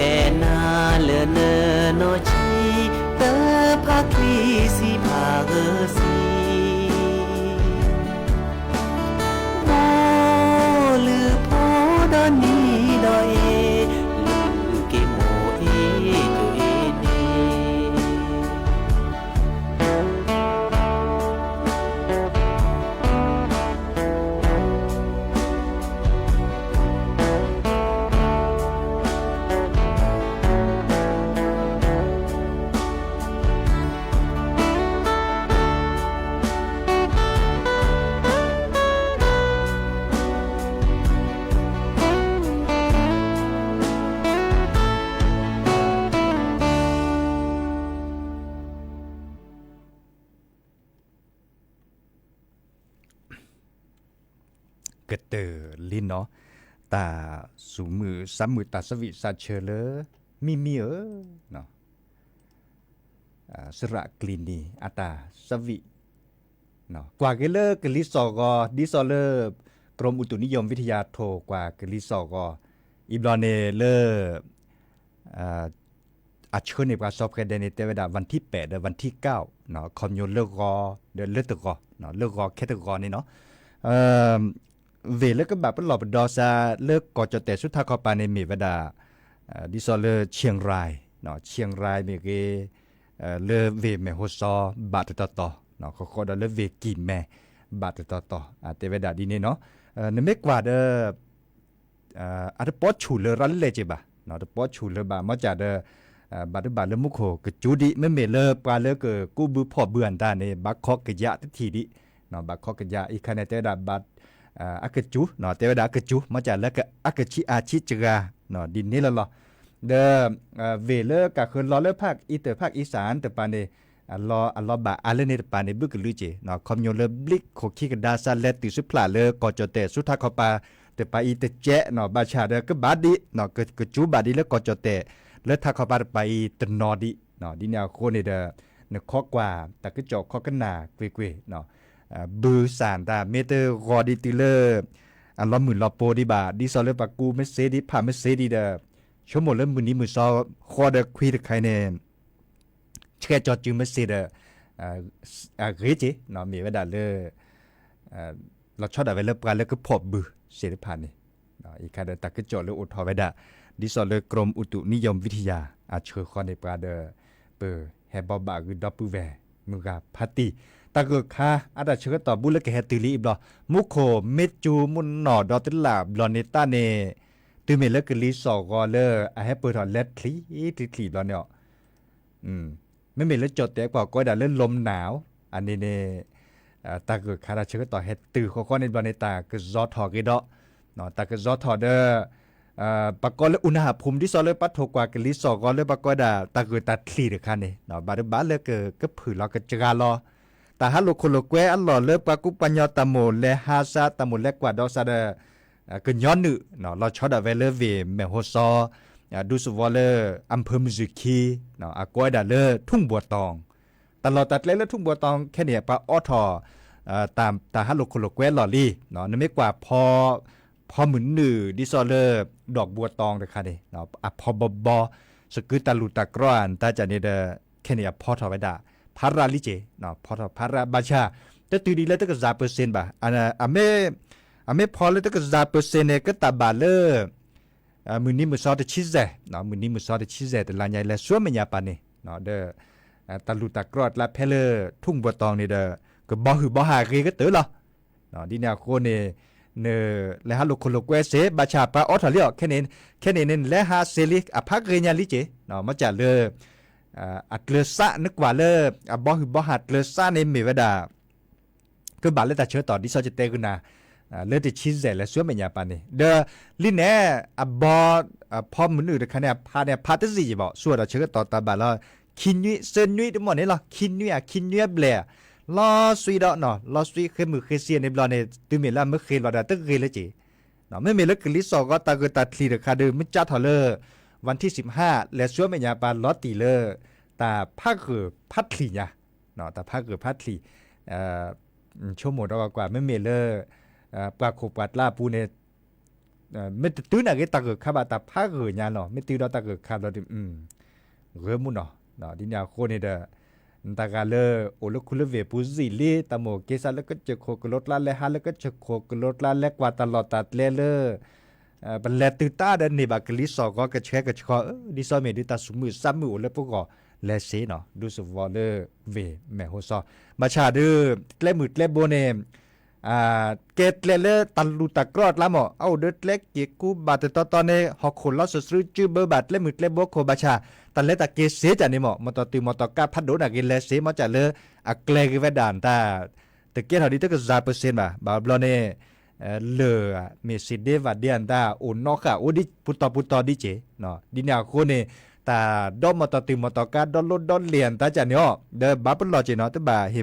အဲၣ်နၤလၢနနီၢ်ဆံး, တဖးချံစံးဖးဂၢၢ်စံး, မိၢ်လုၢ်ဖိဒီနံၤဒီအ့, လုၢ်က့ၤမိၢ်အ့ၣ်ကၠိအ့ၣ်န့ၣ် ကတၢၢ်လံနီၤ, တၢ်စူၤမုာ်စးမုာ် တၢ်ဆၢဝံၣ်စးဆၢလၢ မံမံဧၢ, စရးကျံၤနံၤ အတၢ်ဆၢဝံၣ်, ကွၢ်က့ၤလၢကလံၤစိးဂီၤ ဒ်သိးလၢ กรมอุตุนิยมวิทยา ထိၣ်ကွၢ်ကလံၤစိးဂီၤ, အံၤဘျီန့ၣ်လၢ အဆှၢန့ၢ်ပှၤစီၤပှဲၤဒဲးန့ၣ် တဲဝဲဒၣ် วันที่แปด ဒီး วันที่เก้า ခီပညီလၢဂီၤ ဒီးလၢတဂီၤ လၢဂီၤခဲတဂီၤန့ၣ်နီၤ, ဝ့ၢ်လၢကဘၣ်ပလီၢ်ပဒီစး လၢကီၢ်ကၠီၣ်တဲၣ်ဆူထးခီပၤန့ၣ် မ့ၢ်ဝဲဒၣ် ဒ်သိးလၢ เชียงราย เชียงราย မ့ၢ်ဂ့ၤ လၢဝ့ၢ်မဲၢ်ဟိစီ ဘၣ်တတီၤတီၤ, ဃီဃီဒီးလၢဝ့ၢ်ကံၢ်မဲ ဘၣ်တတီၤတီၤ တဲဝဲဒၣ်ဒ်န့ၣ်နီၤ, နမ့ၢ်ကွၢ်ဒီး အတပီဆူၣ်လၢရၤလၢလဲၣ်က့ၤဘၣ်, တပီဆူၣ်လၢဘၣ် မ့ၢ်ကၢ်ဒီး ဘၣ်တဘၣ်လၢမူခိၣ်ကစူၤဒံး မ့မ့ၢ်လၢပှၤလၢကကူးဘုဖီၣ်ဘုအတၢ်န့ၣ် ဘၣ်ခီကယၤတထံၣ်ဒံး, ဘၣ်ခီကယၤ အံၤခါန့ၣ် တဲဝဲဒၣ် အကစူၤ, တဲဝဲဒၣ်အကစူၤ မ့ၢ်ကၢ်လၢအကဆံးအါဆံးစှၤ ဒ်န့ၣ်လီၤလီၤ, ဒီး ဝ့ၢ်လၢကဃၢၤလီၤလၢဖၣ်အံၤတဖၣ်အံစၣ်တပၤန့ၣ် အလီၤဘၣ်အါလၢန့ၣ်တပၤန့ၣ် ဘုကလုာ်က့ၤ ခီပညီလၢဘျံးခိၣ်ခံကဒါစးလဲၤတုၤဆူဖျးလၢကီၢ်ကၠီၣ်တဲၣ်ဆူထးခီပၤ တပၤအံၤတကဲးနီၤ ဘၣ်ဆၣ်ဒီးကဘၣ်ဒံး ကစူၤဘၣ်ဒံးလၢကီၢ်ကၠီၣ်တဲၣ် လၢထးခီပၤတပၤအံၤတနီၤဒံး, ဒ်န့ၣ်အဃိန့ၣ်ဒီး နခီကွၢ်တၢ်ကစီၣ်ခီကနၣ်ကွ့ၢ်ကွ့ၢ် ဘုစၣ်တၢ်မ့ၢ်တဂီၤဒံးတုၤလၢ အလီၤမုၢ်လီၤပိၤဒံးဘၣ် ဒ်သိးလၢပှၤကူးမ့ၢ်စ့ဒံး ဖးမ့ၢ်စ့ဒံးဒီး ဆိကမိၣ်လၢမုၢ်နံၤမုၢ်သီဃီဒီးခွံတခါအံၤန့ၣ် ဆဲးကၠီၤစုၤမ့ၢ်စ့ဒီး အဂ့ၤက့ၤ မ့ၢ်ဝဲဒၣ်လၢ လီၤဆီဒၣ်ဝဲလၢပှၤလၢကဖီၣ်ဘုစ့တဖၣ်န့ၣ် အံၤခါဒီးတၢ်ကစီၣ်လၢအိၣ်ထီၣ်ဝဲဒၣ် ဒ်သိးလၢ กรมอุตุนิยมวิทยา အဆှၢဃီန့ၢ်ပှၤဒီး ပဟဲဘိးဘၣ်ဂုာ်ဒီပုၢ်ဝဲၢ်မုၢ်ဂၤဖးတံၢ် တၢ်ဂၢၢ်ခါအတၢ်ဆၢကတီၢ်ဘူးလၢကဟဲတုၤလံအံၤဘျီ မူခိၣ်မ့ၢ်ကၠူမုၢ်နီၢ်ဒီတလးဘျီန့ၣ်တၢ်န့ၣ် တုၤမ့ၢ်လၢကလံၤစိးဂီၤလၢအဟဲပၢၢ်ထီၣ်လဲချံချံချံဘျီန့ၣ် မ့မ့ၢ်လၢကၠီၣ်တဲာ်ကွၢ်ကိးဝဲဒၣ်လၢ ลมหนาว အန့ၣ်န့ၣ် တၢ်ဂၢၢ်ခါတၢ်ဆၢကတီၢ်ဟဲတုၤဃီဃီန့ၣ်ဘျီန့ၣ် တၢ်ကစီၣ်ထီၣ်ဂ့ၤဒီး တၢ်ကစီၣ်ထီၣ်ဒီး ပှၤကိးလၢ อุณหภูมิ ဒ်သိးလၢပှၤထိၣ်ကွၢ်ကလံၤစိးဂီၤလၢပှၤကိးဝဲဒၣ်တၢ်ဂၢၢ်တၢ်ချံၣ်တခါန့ၣ် ဘၣ်ဒိဘၣ်လၢကကဖုၣ်လီၤကစှၤလီၤ တၢ်ဟးလိာ်ခိၣ်လိာ်ကွဲအလီၢ်လၢပှၤကူပှၤညီတၢ်မိၣ်လဲၤဟးစး တၢ်မိၣ်လဲၤကွၢ်ဒီးစးဒီး ကညီနုာ် လီၤဆီဒၣ်ဝဲလၢဝ့ၢ်မဲၢ်ဟိၣ်စီ ဒူသဝီလၢ อำเภอเมืองเชียงคาน အကိးဝဲဒၣ်လၢ ทุ่งบัวตอง တၢ်လီၢ်တၢ်ကျဲလၢ ทุ่งบัวตอง ခဲန့ၣ် ပှၤအိးထီၣ် တၢ်ဟးလိာ်ခိၣ်လိာ်ကွဲအလီၢ်လံ နမ့ၢ်ကွၢ် ဖီမုၢ်နုာ် ဒ်သိးလၢ ดอกบัวตอง တခါန့ၣ် အဖီဘီဘီ စကုတၢ်လူၢ်တၢ်ကြီအတၢ်န့ၣ်ဒီး ခဲန့ၣ်အဖီထီၣ်ဝဲဒၣ် ဖးရၣ်လံက့ၤ ဖီထီၣ်ဖးရၣ်ဘၣ်ဆၣ် တတုၤဒံးလၢတကယၤပၢၢ်စ့ၣ်ဘၣ် အမ့ၢ်ဖီလၢတကယၤပၢၢ်စ့ၣ်န့ၣ် ကတၢ်ဘၣ်လၢ မုၢ်နံၤမုၢ်သီတဆံယဲၢ် မုၢ်နံၤမုၢ်သီတဆံယဲၢ် တလါညါအံၤ လဲၤဆူမဲာ်ညါပၤန့ၣ် ဒီး တၢ်လူၢ်တၢ်ကြီအကျါဖဲလၢ ทุ่งบัวตอง န့ၣ်ဒီး ကဘီဟုၣ်ဘီဟးဂ့ၤကတၢၢ်လီၤ ဒ်န့ၣ်အဃိန့ၣ် နလဲၤဟးလိာ်ခိၣ်လိာ်ကွဲစ့ၢ် ဘၣ်ဆၣ်ပှၤအိးထီၣ်လံအီၤ ခဲန့ၣ်န့ၣ် နလဲၤဟးစ့ၢ်လံ အဖးဂ့ၤညါလံက့ၤ မ့ၢ်စ့ၢ်လၢ အကျဲစး နကွၢ်လၢ အဘီဟုၣ်ဘီဟးကျဲစးန့ၣ်မ့ၢ်ဝဲဒၣ် ကဘၣ်လၢတၢ်ဆၢကတီၢ်ဒ်သိးယတဲဂုာ်နၤ လၢတဆံယဲၢ် လဲၤဆူမဲာ်ညါပၤန့ၣ် ဒီးလံန့ၣ် အဘီ ဖီမုၢ်နုာ်တခါန့ၣ် အဖးန့ၣ် အဖးတစံၣ်ယံၤဘၣ် ဆူအတၢ်ဆၢကတီၢ်တၢ်ဘၣ်လီၤ ခံနွံ သၢနွံတမီၢ်န့ၣ်လီၤ ခံနွံဧါ ခံနွံအဘျဲၣ် လီၤစွံဒီး လီၤစွံဃ့မုၢ်ဃ့ဆ့န့ၣ်ဘျီန့ၣ် တုၤမ့ၢ်လၢအမ့ၢ်ဃ့လီၤဒီးတဂ့ၤလၢက့ၤ မ့မ့ၢ်လၢကလံၤစိးဂီၤတၢ်ဂၢၢ်တၢ်ချံၣ်တခါဒီး မ့ၢ်ကၠါထီၣ်လၢ วันที่สิบห้า လဲၤဆူမဲာ်ညါပၤလီၤတံၢ်လၢ တၢ်ဖးဂၢၢ်ဖးချံၣ်ညါ တၢ်ဖးဂၢၢ်ဖးချံၣ် ဆိကမိၣ်ဒီးကွၢ်ကွၢ် မ့မ့ၢ်လၢ ပှၤခိၣ်ပှၤကျါအပူၤန့ၣ် မ့ၢ်တတုၤနာ်က့ၤတၢ်ဂၢၢ်ခါဘၣ် တၢ်ဖးဂၢၢ်ညါလီၤ မ့ၢ်တုၤဒီးတၢ်ဂၢၢ်ခါဘျီဒီး ဂၢၢ်မူနီၤ ဒ်န့ၣ်အဃိန့ၣ်ဒီး နတၢ်ဂၤလၢ အိၣ်လၢခူလၢဝ့ၢ်ပူၤစံၣ်လံ တၢ်မိၣ်က့ၤစးလၢကစၢၢ်ခိၣ်ကလိကျါ လဲၤဟးလၢကစၢၢ်ခိၣ်ကလိကျါ လဲၤကွၢ်တၢ်လီၢ်တၢ်ကျဲလၢ ပလဲၤတုၤတၢ်ဒီးန့ၢ်ဘၣ်ကလံၤစိးဂီၤကဆှဲကဆှီ ဒ်သိးမ့ၢ်ဒ်တၢ်သူၣ်မုာ်သးမုာ်အိၣ်လၢပဂီၢ် လဲၤစ့ၢ်နီၤ ဒူသဝီလၢဝ့ၢ်မဲၢ်ဟိၣ်စီ ဘၣ်ဆၣ်ဒီး ကျဲမုၢ်ကျဲဘိန့ၣ် ကဲကျဲလၢတၢ်လူၢ်တၢ်ကြီအကျါမး အအိၣ်ဒီးကျဲက့ၤကူဘၣ်တတီတီန့ၣ် ဟီၣ်ခိၣ်လီၤစၢၤစၢၤ ကၠူဘၢဘၣ်ကျဲမုၢ်ကျဲဘိခိၣ် ဘၣ်ဆၣ် တၢ်လဲၤတၢ်က့ၤစ့ၢ်ကီးန့ၣ်မး မီၢ်တီၢ်တုၤမီၢ်တီၢ်ကါဖးဒိၣ်နာ်က့ၤ လဲၤစ့ၢ် မ့ၢ်စ့ၢ်လၢ အကျဲဂ့ၤဝဲဒၣ်နတၢ် တကဲထီၣ်ဒ်တကယၤပၢၢ်စ့ၣ်ဘၣ် ဘၣ်ဘျီန့ၣ် လၢာ် မ့ၢ်စ့ၢ်ဒ့ဘၣ်ဒ့နတၢ် အိၣ်နီၣ်ဃာ်အိၣ်ဒ်ပူၤတီၢ်ပူၤတီၢ်ဒ်က့ၢ် ဒ်န့ၣ်အဃိန့ၣ် တၢ်ဒီးမီၢ်တီၢ်တုၤမီၢ်တီၢ်ကါ ဒီးလိၣ်ဒီးလဲၢ်န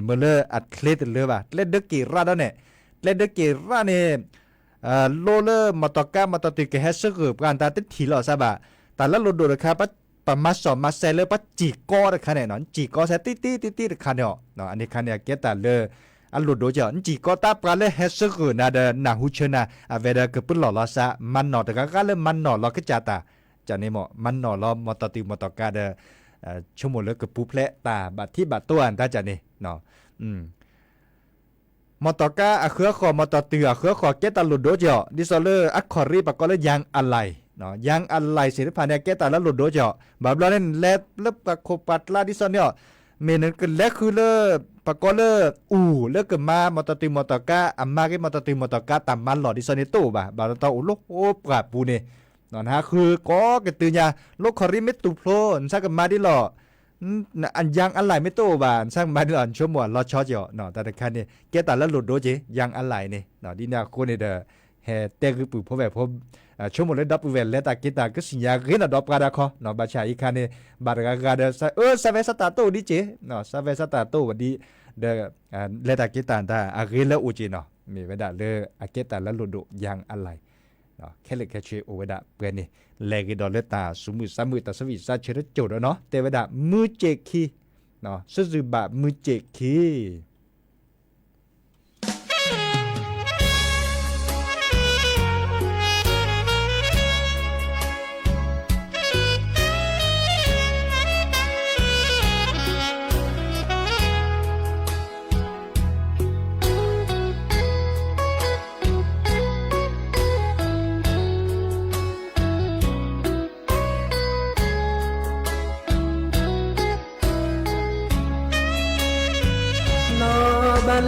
တၢ်ကၢ်န့ၣ်အီၤ ဒီးဘၣ်ပလီၢ်က့ၤနီၤ တဘၣ်ဟ့ၣ်မၢလၢအချ့တလၢဘၣ် ကျဲဒၢက့ၤရၣ်ဒီးန့ၣ် ကျဲဒၢက့ၤရၣ်န့ၣ် လိၣ်လၢမီၢ်တီၢ်ကါ မီၢ်တီၢ်တုၤကဟဲဆၢဂၢၢ်ပှၤနတၢ်တထံၣ်လီၤစၢ်ဘၣ် တၢ်လၢလိၣ်ဒိၣ်တခါ ပမၤစီၣ်မၤစဲးလၢပှၤစံၣ်ကီတခါန့ၣ်နီၤ စံၣ်ကီစဲးတံၢ်တံၢ်တံၢ်တံၢ်တခါန့ၣ်အီၤ အန့ၣ်ခါန့ၣ် အကဲတၢ်လၢ အလိၣ်ဒိၣ်က့ၤအီၤ စံၣ်ကီတၢ်ပှၤလၢဟဲဆၢဂၢၢ်နၤဒီးနၢ်ဟူဆၢနၤ အဝဲဒီးကပလီၢ်လီၤစၢ် မၤနီၣ်တဂၤဂၤလၢမၤနီၣ်လီၤကစၢ်တၢ် ကန့ၣ်မး မၤနီၣ်လီၤမီၢ်တီၢ်တုၤမီၢ်တီၢ်ကါဒီး ဆိကမိၣ်လၢကပူၤဖျဲးတၢ်ဘၣ်ထံးဘၣ်တိၢ်အတၢ်ကန့ၣ် မီၢ်တီၢ်ကါအဃၢဃီၣ် မီၢ်တီၢ်တုၤအဃၢဃီၣ် ကဲတၢ်လိၣ်ဒိၣ်က့ၤအီၤ ဒ်သိးလၢအခီၣ်ရ့ၣ်ပှၤကိးလၢ ยางอะไหล่ ยางอะไหล่ သ့ၣ်တဖၣ်န့ၣ် ကဲတၢ်လၢလိၣ်ဒိၣ်က့ၤအီၤ ဘၣ်ဘျီန့ၣ် လဲၤလၢပှၤခိၣ်ပှၤကျါဒ်သိးန့ၣ်အီၤ မ့ၢ်နကလဲၤဃုလၢ ပှၤကိးလၢ အူၣ် လၢကမၤမီၢ်တီၢ်တုၤမီၢ်တီၢ်ကါ အမၤက့ၤမီၢ်တီၢ်တုၤမီၢ်တီၢ်ကါ တၢ်မၤလီၢ်ဒ်သိးန့ၣ်တအိၣ်ဘၣ် ဘၣ်တတီအိၣ်လၢဟီၣ်ပှၢ်ပူၤန့ၣ် နဟးဃုကိးကတုၤညါ လၢခီၣ်ရ့ၣ်မ့ၢ်တူၢ်ဖျိ နဆၢကမၤဒ်လီၤ အ ยางอะไหล่ မ့ၢ်တအိၣ်ဘၣ် နဆၢကမၤဒ်လီၤ နဆိကမိၣ်အလီၤဆီက့ၤအီၤ တၢ်တခါန့ၣ် ကဲတၢ်လၢလိၣ်ဒိၣ်က့ၤ ยางอะไหล่ န့ၣ် ဒ်န့ၣ်အဃိန့ၣ်ဒီး ဟဲတဲဂုၢ်ပုၢ်ဖိဝဲၢ်ဖိ ဆိကမိၣ်လၢဒီပုၢ်ဝဲၢ်လဲၤတၢ်က့ၤတၢ်ကစံၣ်ညါဂ့ၤနီၢ်ဒီးပှၤဒၣ်ခီ ဘၣ်ဆၣ်အံၤခါန့ၣ် ဘၣ်တဂၤဂၤဒီး အၢ စၢ်ဝဲစၢ်တၢ်တအိၣ်ဒ်က့ၤ စၢ်ဝဲစၢ်တၢ်တအိၣ်ဒ် ဒီး လဲၤတၢ်က့ၤတၢ်တၢ်အဂ့ၤလၢအိၣ်က့ၤနီၤ မ့ၢ်ဝဲဒၣ်လၢအကဲတၢ်လၢလိၣ်ဒိၣ် ยางอะไหล่ ခဲလၢာ်ခဲဆ့အိၣ်ဝဲဒၣ်ပှဲၤန့ၣ် လဲၤဂ့ၤဒီးလၢတၢ်သူၣ်မုာ်သးမုာ် တၢ်ဆၢဂ့ၤဆၢဝါဆၢတစိၤဒီးနီၤ တဲဝဲဒၣ် မုၢ်စ့ၣ်ခံ စုၣ်စုၣ်ဘၣ်မုၢ်စ့ၣ်ခံ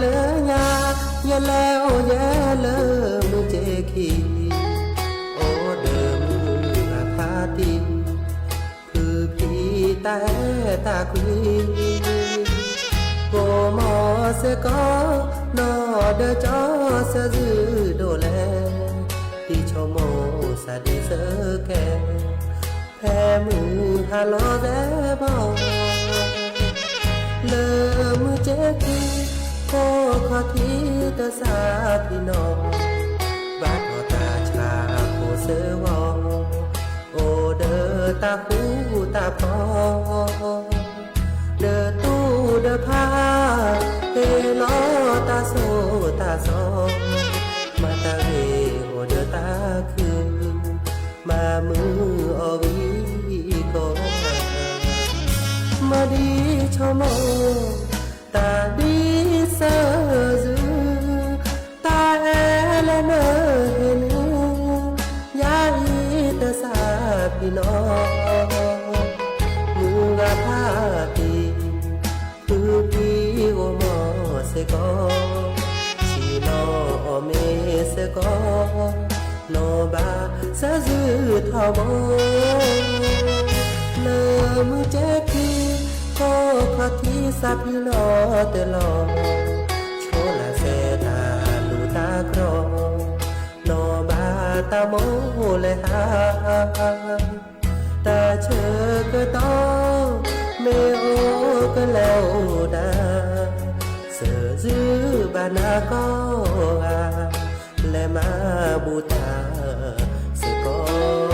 လၢညါ ယလဲၤအိၣ်ယဲလၢမုၢ်က့ခံ, အိၣ်ဒီးမုၢ်ဂၤဖးတံၢ်, ဖုဖံတၢ်အဲၣ်တၢ်ကွံ, ကိးမီၤစ့ၢ်ကီး နီၢ်ဒီးကၠီဆၢဇုၣ်ဒိၣ်လဲၣ်, တံၤဆိကမိၣ်စးဒံးစၢကဲ, ဖဲမုၢ်ဟါလီၤသဲဘီ လၢမုၢ်က့ခံ, ခိၣ်ခီၣ်ထံးတစးဖံးနီၣ်, ဘၣ်ထီၣ်တၢ်ဆါဖိစၢဝီၤ, အိၣ်ဒီးတၢ်ဃူတၢ်ဖိး, ဒီးတူၢ်ဒီးဖး, ဟ့ၣ်လီၤတၢ်ဆိၣ်တၢ်ဆီ, မၤတၢ်ဂ့ၤအိၣ်ဒီးတၢ်ခု, မၤမုာ်အီၤဂံၢ်ကီ, မၤဒ်ဆိကမိၣ် တၢ်ဒ်ဆၢၣ်စု, တၢ်အဲၣ်လၢနဟ့ၣ်နုၢ်, ယၤအံၤတစးဖံးနီၣ်, မုၢ်ဂၤဖးတံၢ်, ဖုဖံဂီၤမီၤစ့ၢ်ကီး, ဆံးနီၣ်အီၣ်မ့ၤစ့ၢ်ကီး, နီၢ်ဘၣ်စၢ်စုထီဘိ, လၢမုၢ်က့ခံ, ခိၣ်ခီၣ်ထံးစးဖံးလီၤတၢ်လီၤ, ဆိလၢစဲတၢ်လူၢ်တၢ်ကြီ, နီၢ်ဘၣ်တၢ်မိၣ်လဲၤဟး, တၢ်ဆၢကတီၢ်, မ့ၢ်အိၣ်ကလဲၤအိၣ်ဒၣ်, စၢၣ်စုဘၣ်နၤကီၢ်ဂၤ, လဲၤမၤဘူၣ်တၢ်စ့ၢ်ကီး.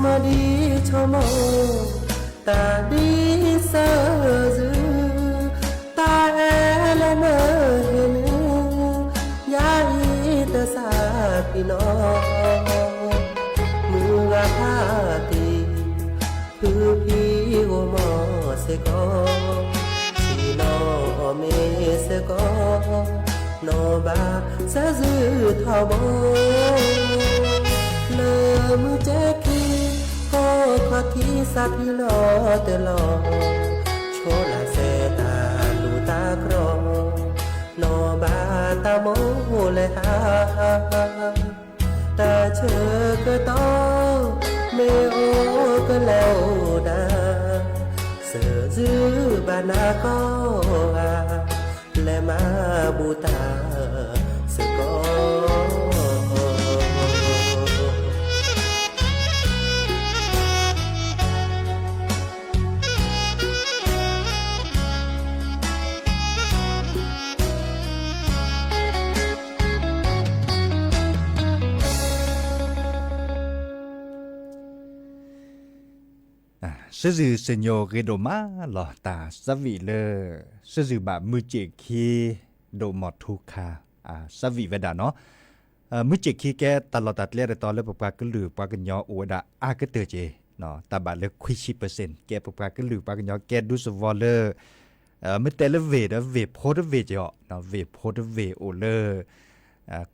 မၤဒ်ဆိကမိၣ်, တၢ်ဒ်ဆၢၣ်စု, တၢ်အဲၣ်လၢနဟ့ၣ်နုၢ်, ယၤအံၤတစးဖံးနီၣ်, မုၢ်ဂၤဖးတံၢ်, ဖုဖံဂီၤမီၤစ့ၢ်ကီး, ဆံးနီၣ်အီၣ်မ့ၤစ့ၢ်ကီး, နီၢ်ဘၣ်စၢ်စုထီဘိ, လၢမုၢ်က့ခံ, ခိၣ်ခီၣ်ထံးစးဖံးလီၤတၢ်လီၤ, ဆိလၢစဲတၢ်လူၢ်တၢ်ကြီ, နီၢ်ဘၣ်တၢ်မိၣ်လဲၤဟး တၢ်ဆၢကတီၢ်, မ့ၢ်အိၣ်ကလဲၤအိၣ်ဒၣ်, စၢၣ်စုဘၣ်နၤကီၢ်ဂၤ, လဲၤမၤဘူၣ်တၢ်စ့ၢ်ကီး. စၢၣ်စုၣ်စၢၣ်ညိၣ်ဂ့ၤဒိၣ်မးလီၤ. တၢ်စၢ်ဝံၤလၢ စၢၣ်စုၣ်ဘၣ်မုၢ်စ့ၢ်ခံ ဒိၣ်မီၤထူခါ စၢ်ဝံၤဝဲဒၣ်နီၤ. မုၢ်စ့ၢ်ခံကဲတၢ်လီၢ်တၢ်ကျဲတတီၤလၢပပှၤကလုာ်ပှၤကညီအိၣ်ဝဲဒၣ်အါကတၢၢ်က့ၤ, တၢ်ဘၣ်လၢခွံဆံ percent ကဲပပှၤကလုာ်ပှၤကညီကဲဒူသဝီလၢ မ့ၢ်တဲလၢဝ့ၢ်ဒီးဝ့ၢ်ဖိတဝ့ၢ်က့ၤအီၤ, ဝ့ၢ်ဖိတဝ့ၢ်အိၣ်လၢ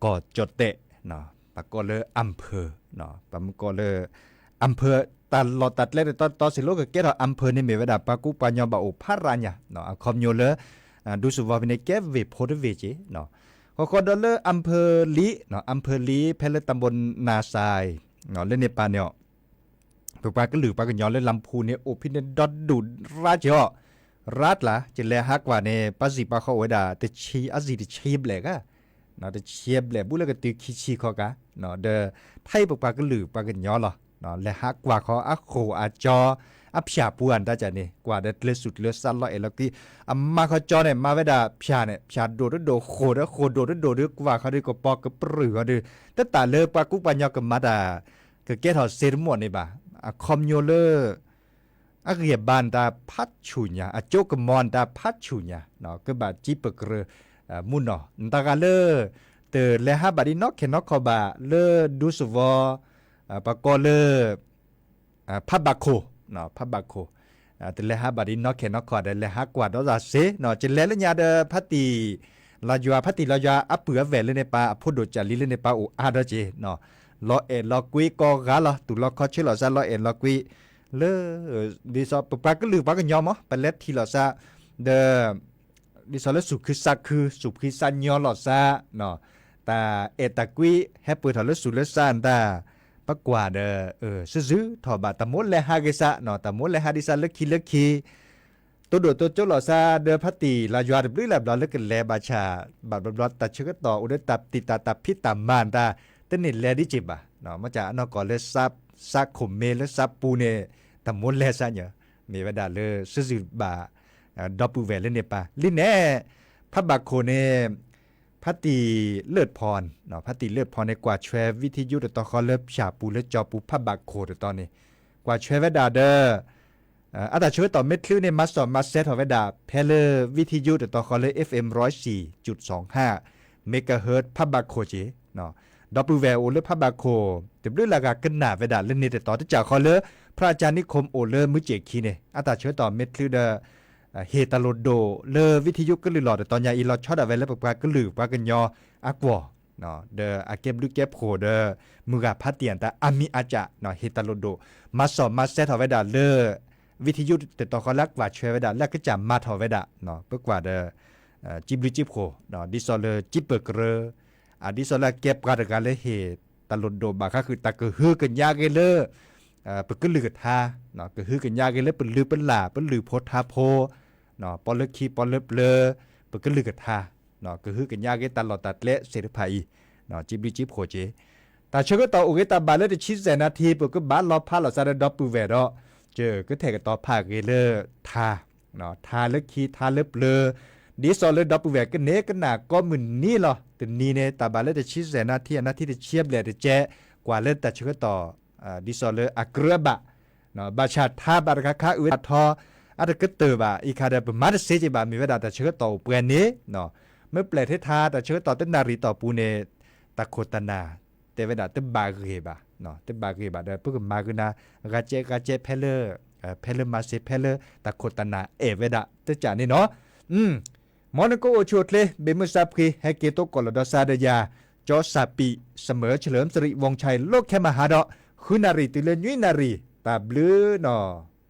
ကီၢ်ကၠီၣ်တဲၣ်, ပကိးလၢ အမ်ဖၢၣ်, ပမ့ၢ်ကိးလၢ အမ်ဖၢၣ်, တၢ်လီၢ်တၢ်ကျဲတတီၤတတီၤစ့ၢ်လီၤ ကကဲထီၣ် အမ်ဖၢၣ် န့ၣ်မ့ၢ်ဝဲဒၣ် ပှၤကူပှၤကညီဘၣ်အိၣ်ဖးရၤညါ, အခီပညီလၢ ဒူသဝီဖဲန့ၣ် ကဲဝ့ၢ်ဖိတဝ့ၢ်က့ၤ, ဃီဃီဒီးလၢ အမ်ဖၢၣ်လံ, အမ်ဖၢၣ်လံ ဖဲလၢတၢ်ဘိၣ်နၤစၢ် လၢန့ၣ်ပၤန့ၣ်အီၤ ပပှၤကလုာ်ပှၤကညီလၢလၢ်ဖူန့ၣ် အိၣ်ဖဲန့ၣ်ဒီဒူၣ်ရါက့ၤအီၤ, ရါတလး ယလဲၤဟးကွၢ်န့ၣ် ပှၤစံးပှၤဃီအိၣ်ဝဲဒၣ် တဆံအစံၣ်တဆံဘျဲၣ်ဂၤ, တဆံဘျဲၣ်ဘူးလၢကတုၤခံဆံခီကး, ဒီး ထဲပပှၤကလုာ်ပှၤကညီလီၤ, လဲၤဟးကွၢ်ဃီအဃိၣ်အကၠီ အဖၠၣ်ပူၤအတၢ်ကၢ်န့ၣ် ကွၢ်ဒီးကျဲးစူၣ်ကျဲးစးလီၤအဲၣ်လီၤကွံ, အမၤဃီကၠီန့ၣ် မၤဝဲဒၣ်ဖၠၣ်န့ၣ် ဖၠၣ်ဒိၣ်တဒိၣ်ဃိၣ်ဒီးဃိၣ်ဒိၣ်တဒိၣ်ဒီးကွၢ်ဃီဒီးကပီၤကပြုၢ်ဃီဒီး တၢ်လၢပှၤကူပှၤကညီကမၤတၢ် ကကဲထီၣ်စ့တမီၣ်န့ၣ်ဘၣ်, အခီပညီလၢ အဂံၢ်အဘါန့ၣ်တၢ်ဖးဆူၣ်ညါ, အကၠိကမီၤန့ၣ်တၢ်ဖးဆူၣ်ညါ, ကဘၣ်ကံပကြၢး မုၢ်နီၤ နတၢ်ဂၤလၢ တလဲၤဟးဘၣ်ဒ်နီၣ်ခဲနီၣ်ခီဘၣ်လၢဒူစဝီ ပှၤကိးလၢ ဖးဘးခိၣ်, ဖးဘးခိၣ် တလဲၤဟးဘၣ်ဒ်နီၣ်ခဲနီၣ်ခီဒီး လဲၤဟးကွၢ်ဒီးသးစ့နီၤ ကလဲၤလၢညါဒီး ဖါတံၢ်လါယွၤ ဖါတံၢ်လါယွၤအပုၢ်အဝဲၢ်လၢန့ၣ်ပၢ် အဖိဒိၣ်ကၢ်လံလၢန့ၣ်ပၢ်အိၣ်အါဒီးက့ၤနီၤ လီၤအဲၣ်လီၤကွံကိးဂၤလီၤ တူၢ်လီၤခီဆၢလီၤသး လီၤအဲၣ်လီၤကွံ လၢ ဒ်သိးပပှၤကလုာ်ပှၤကညီမး ပလဲၤထံၣ်လိာ်သး ဒီး ဒ်သိးလၢသူၣ်ခုသးခု သူၣ်ဖှံသးညီလိာ်သး တၢ်အဲၣ်တၢ်ကွံ ဟဲပၢၢ်ထီၣ်လၢသူၣ်လၢသးနတၢ် ပကွၢ်ဒီး စုစုထီၣ်ဘၣ် တၢ်မိၣ်လဲၤဟးဂ့ၤသးနီၤ တၢ်မိၣ်လဲၤဟးဒ်သးလၢခံလၢခံ တိၢ်ဒိၣ်တိၢ်ကၠိလိာ်သး ဒီးဖါတံၢ်လါယွၤတဘျုးလၢ်ဘျီလၢကလဲၤဘၣ်ဆၣ် ဘၣ်ဘျီဘျီတၢ်ဆၢကတီၢ်အိၣ်ဒီးတၢ်တံာ်တာ်တၢ်ဖံးတၢ်မၤနတၢ် တန့ၢ်လဲၤဒ်က့ၤဘၣ် မ့ၢ်ကၢ်အနီၢ်ကီၢ်လၢ သးခိၣ်မ့ၢ်လၢသးပူၤန့ၣ် တၢ်မိၣ်လဲၤသးညီ မ့ၢ်ဝဲဒၣ်လၢစုစုဘၣ် ဒီပုၢ်ဝဲၢ်လၢန့ၣ်ပၢ် လံန့ၣ် ဖးဘးခိၣ်န့ၣ် ဖါတံၢ်လၢၢ်ဖီၣ် ဖါတံၢ်လၢၢ်ဖီၣ်န့ၣ် ကွၢ်ဆွဲ วิทยุ တတီၤဃီလၢဖၠၣ်ပူၤလၢကၠီပူၤ ဖးဘးခိၣ်တတီၤန့ၣ် ကွၢ်ဆွဲဝဲဒၣ်ဒီး အတၢ်ဆၢကတီၢ်မ့ၢ်ချုးန့ၣ် မၤစီၣ်မၤစဲထီၣ်ဝဲဒၣ် ဖဲလၢ วิทยุ တတီၤဃီလၢ FM ร้อยสี่จุดสองห้า megahertz ဖးဘးခိၣ်က့ၤ ဒီပုၢ်ဝဲၢ်အိၣ်လၢဖးဘးခိၣ် တဘျုးလၢ်ဂၤကနၣ်ဝဲဒၣ်လၢန့ၣ်တတီၤ တကၢ်ဃီလၢ พระอาจารย์นิคม အိၣ်လၢမုၢ်စ့ၣ်ခံန့ၣ် အတၢ်ဆၢကတီၢ်မ့ၢ်ချုးဒီး ဟ့ၣ်တၢ်လိၣ်ဒိၣ်လၢ วิทยุ ကလုၢ်လီၢ်တတီၤညါအံၤ လီၤဆီဒၣ်ဝဲလၢပပှၤကလုာ်ပှၤကညီအကွီၢ် ဒီးအကဲဘျုးကဲဖှိၣ်ဒီး မုၢ်ဂၤဖါတံၢ်အတၢ်အါမံၤအါကၠး ဟ့ၣ်တၢ်လိၣ်ဒိၣ် မၤစီၣ်မၤစဲထီၣ်ဝဲဒၣ်လၢ วิทยุ တတီၤဃီလၢအကွၢ်ဆွဲဝဲဒၣ် လၢအကစၢ်မၤထီၣ်ဝဲဒၣ် ပကွၢ်ဒီး စံးဘျုးစံးဖှိၣ် ဒ်သိးလၢစံးပၢၢ်ကရၢ အဒ်သိးလၢအကဲပှၤတဂၤလၢဟ့ၣ် တၢ်လိၣ်ဒိၣ်ဘၣ်ဃးဃုာ်တၢ်ကဟုကညးက့ၤလၢ ပကလုၢ်ကထါ ကဟုကညးက့ၤလၢပလုၢ်ပလၢ် ပလုၢ်ဖိထါဖိ ပီလၢခံပီလၢပျၢၤ ပကလုၢ်ကထါ ကဟုကညးက့ၤတၢ်လီၢ်တၢ်ကျဲသ့ၣ်တဖၣ်အံၤ စံးဘျုးစံးဖှိၣ်က့ၤ တၢ်ဆၢကတီၢ်အိၣ်ဂ့ၤတၢ်ဘၣ်လၢတဆံစဲးနါထံ ပကဘၣ်လီၤဖးလိာ်သးဒီးဒီပုၢ်ဝဲၢ်ဒီး ကကထဲးကတီၤဖးဂ့ၤလၢထါ ထါလၢခံထါလၢပျၢၤ ဒ်သိးလၢဒီပုၢ်ဝဲၢ်ကန့ၢ်ကနၣ်ကိးမုၢ်နံၤလီၤ. တနံၤန့ၣ် တၢ်ဘၣ်လၢတဆံစဲးနါထံ အနါထံတဆံအဘျဲၣ်တကဲ ကွၢ်လၢတၢ်ဆၢကတီၢ် ဒ်သိးလၢအကြၢးအဘၣ် ဘၣ်ဆၣ်ထါဘၣ်တခါခါအုၣ်ဝဲဒၣ်ထီ အတကတၢၢ်ဘၣ် အံၤခါဒီး ပမၤတသ့က့ၤဘၣ် မ့ၢ်ဝဲဒၣ်တၢ်ဆၢကတီၢ်အိၣ်ပှဲၤန့ၣ် မ့ၢ်ပျဲၢ်ထဲထါ တၢ်ဆၢကတီၢ်တနၣ်ရံၣ်တီၢ်ပူၤန့ၣ် တၢ်ခိၣ်တၢ်နၢ် တဲဝဲဒၣ်တဘၣ်ဂ့ၤဘၣ် တဘၣ်ဂ့ၤဘၣ်ဒီး ပကမၤကနၤ ဂၤကဲဂၤကဲဖဲလၢ ဖဲလၢမၤစ့ၤ ဖဲလၢတၢ်ခိၣ်တၢ်နၢ်အဲၣ်ဝဲဒၣ် တကးန့ၣ်နီၤ မ်နကအိၣ်ဆူၣ်အိၣ်ချ့ ဘၣ်မုာ်သးဖှံ ဟဲက့ၤသကိးလီၤဒီးစးဒီးယၤ ကၠီစၢ်ပံး စမၢၢ် เฉลิมสิริวงศ์ชัย လိၣ်ခဲမဟါဒီး ဃုနၣ်ရံၣ်တုၤလၢနွံနၣ်ရံၣ် တၢ်ဘျုးနီၤ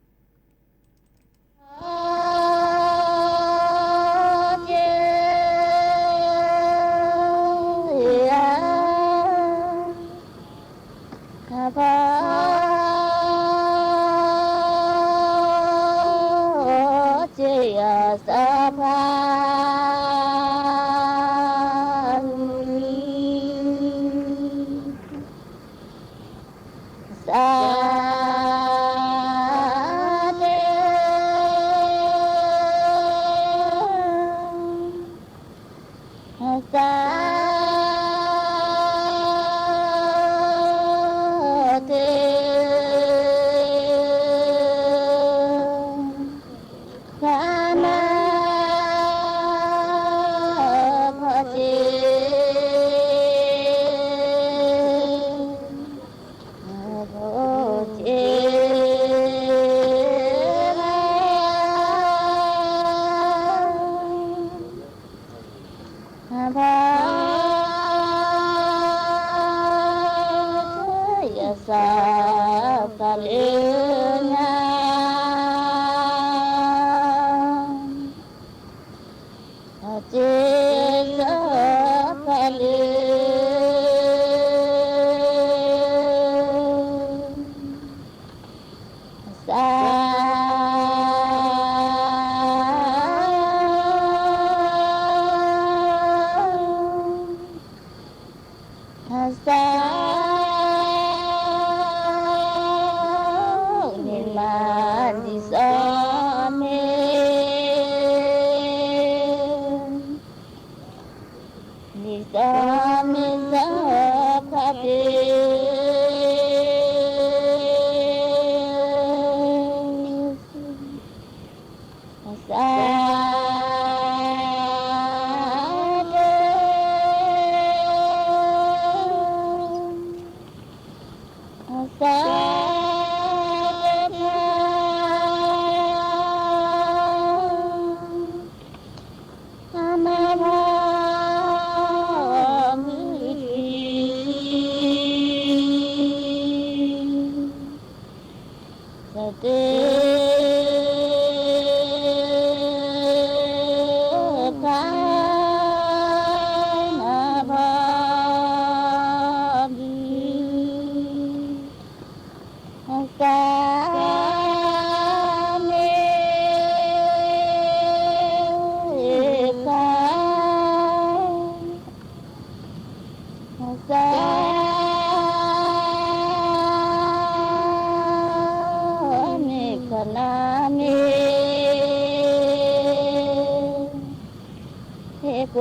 ပှ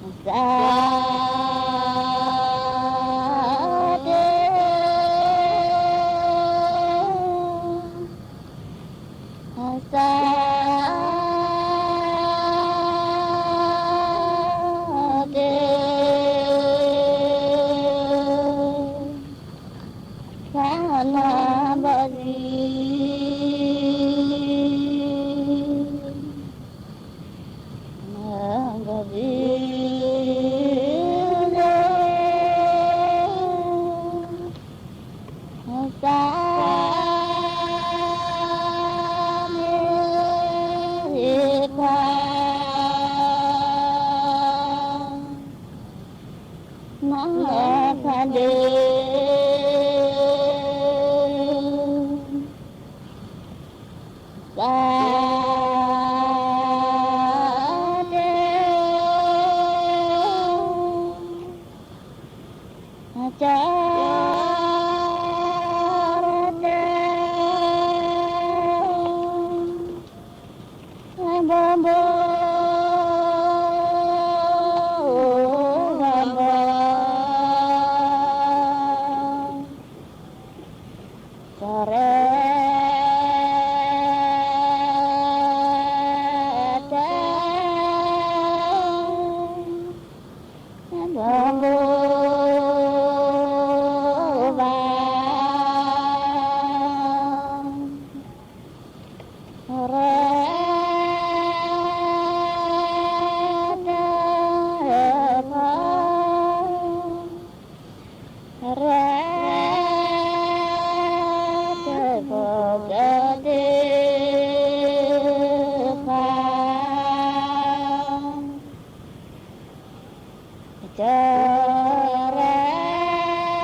ၤ သး တဲ သး တဲ သးနဘီသံ နဘီသံ သး မ့ၢ်ဖး နဖးဒ့ သး တဲ ကၠီ တဲ ဘီဘီ ဘီဘီ ကၠီရဲ တဲ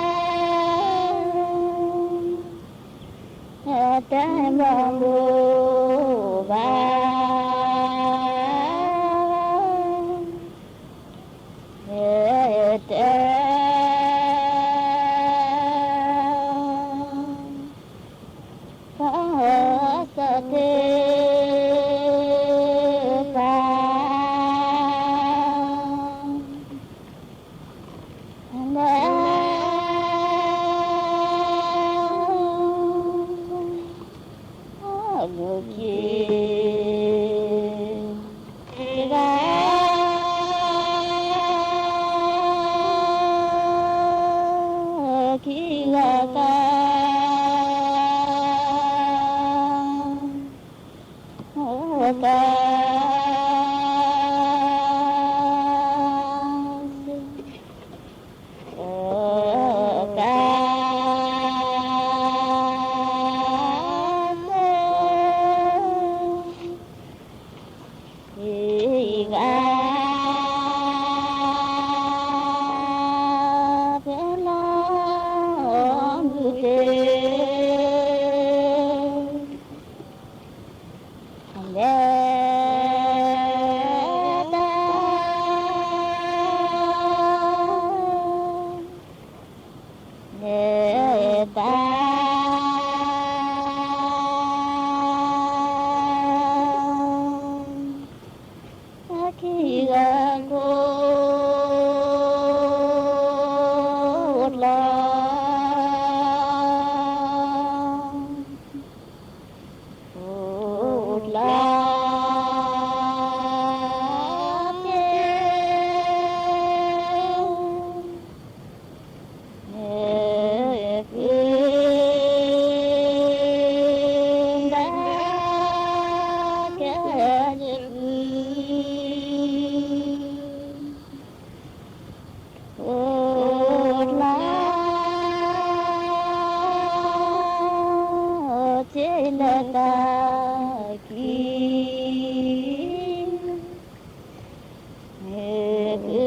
ဘီဘီ ဘီဘီ ရဲ တဲ ဖီ ရဲ တဲ ဖီကဒ့ ဖး ကၠီရဲ တဲ ဘီဘီ ဘီဘီ တဲ ဖီသးတ့ ဖး လဲ အဂုၤက့ၤ တဂၤ ခံဂၤကါ ကါ ကါ ခံဂၤ ဖဲလီၤဘုတ့ လဲၤတၢ် လဲၤတၢ် အခံဂၤ ခိၣ်ကျီ ခိၣ်ကျီ မ့ၢ်ဖု ဘၣ်ကဲ အိၣ်ကျါ က့ၤလၢတၢ်ခံ မ့ၢ်ဖု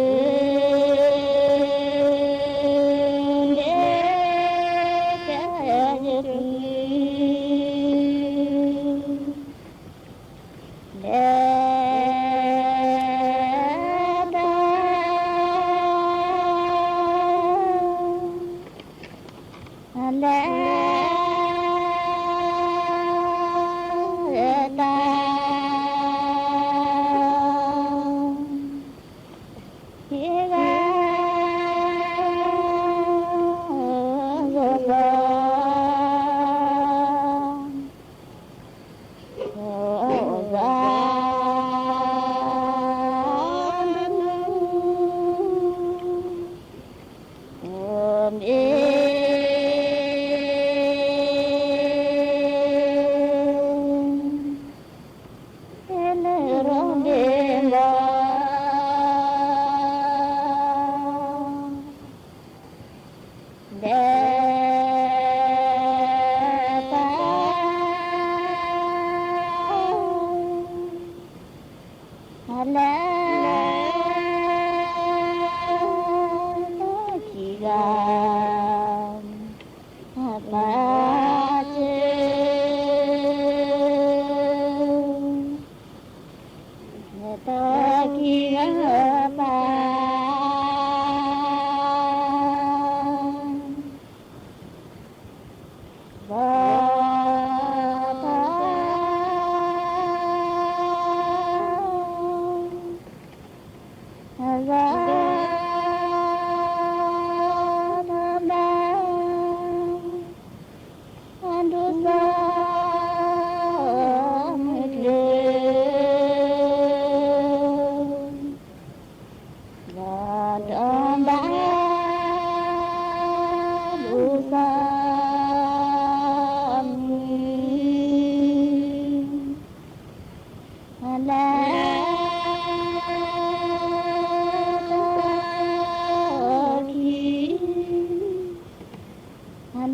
ဒဲကဲ ယဖု လဲၤ လဲၤ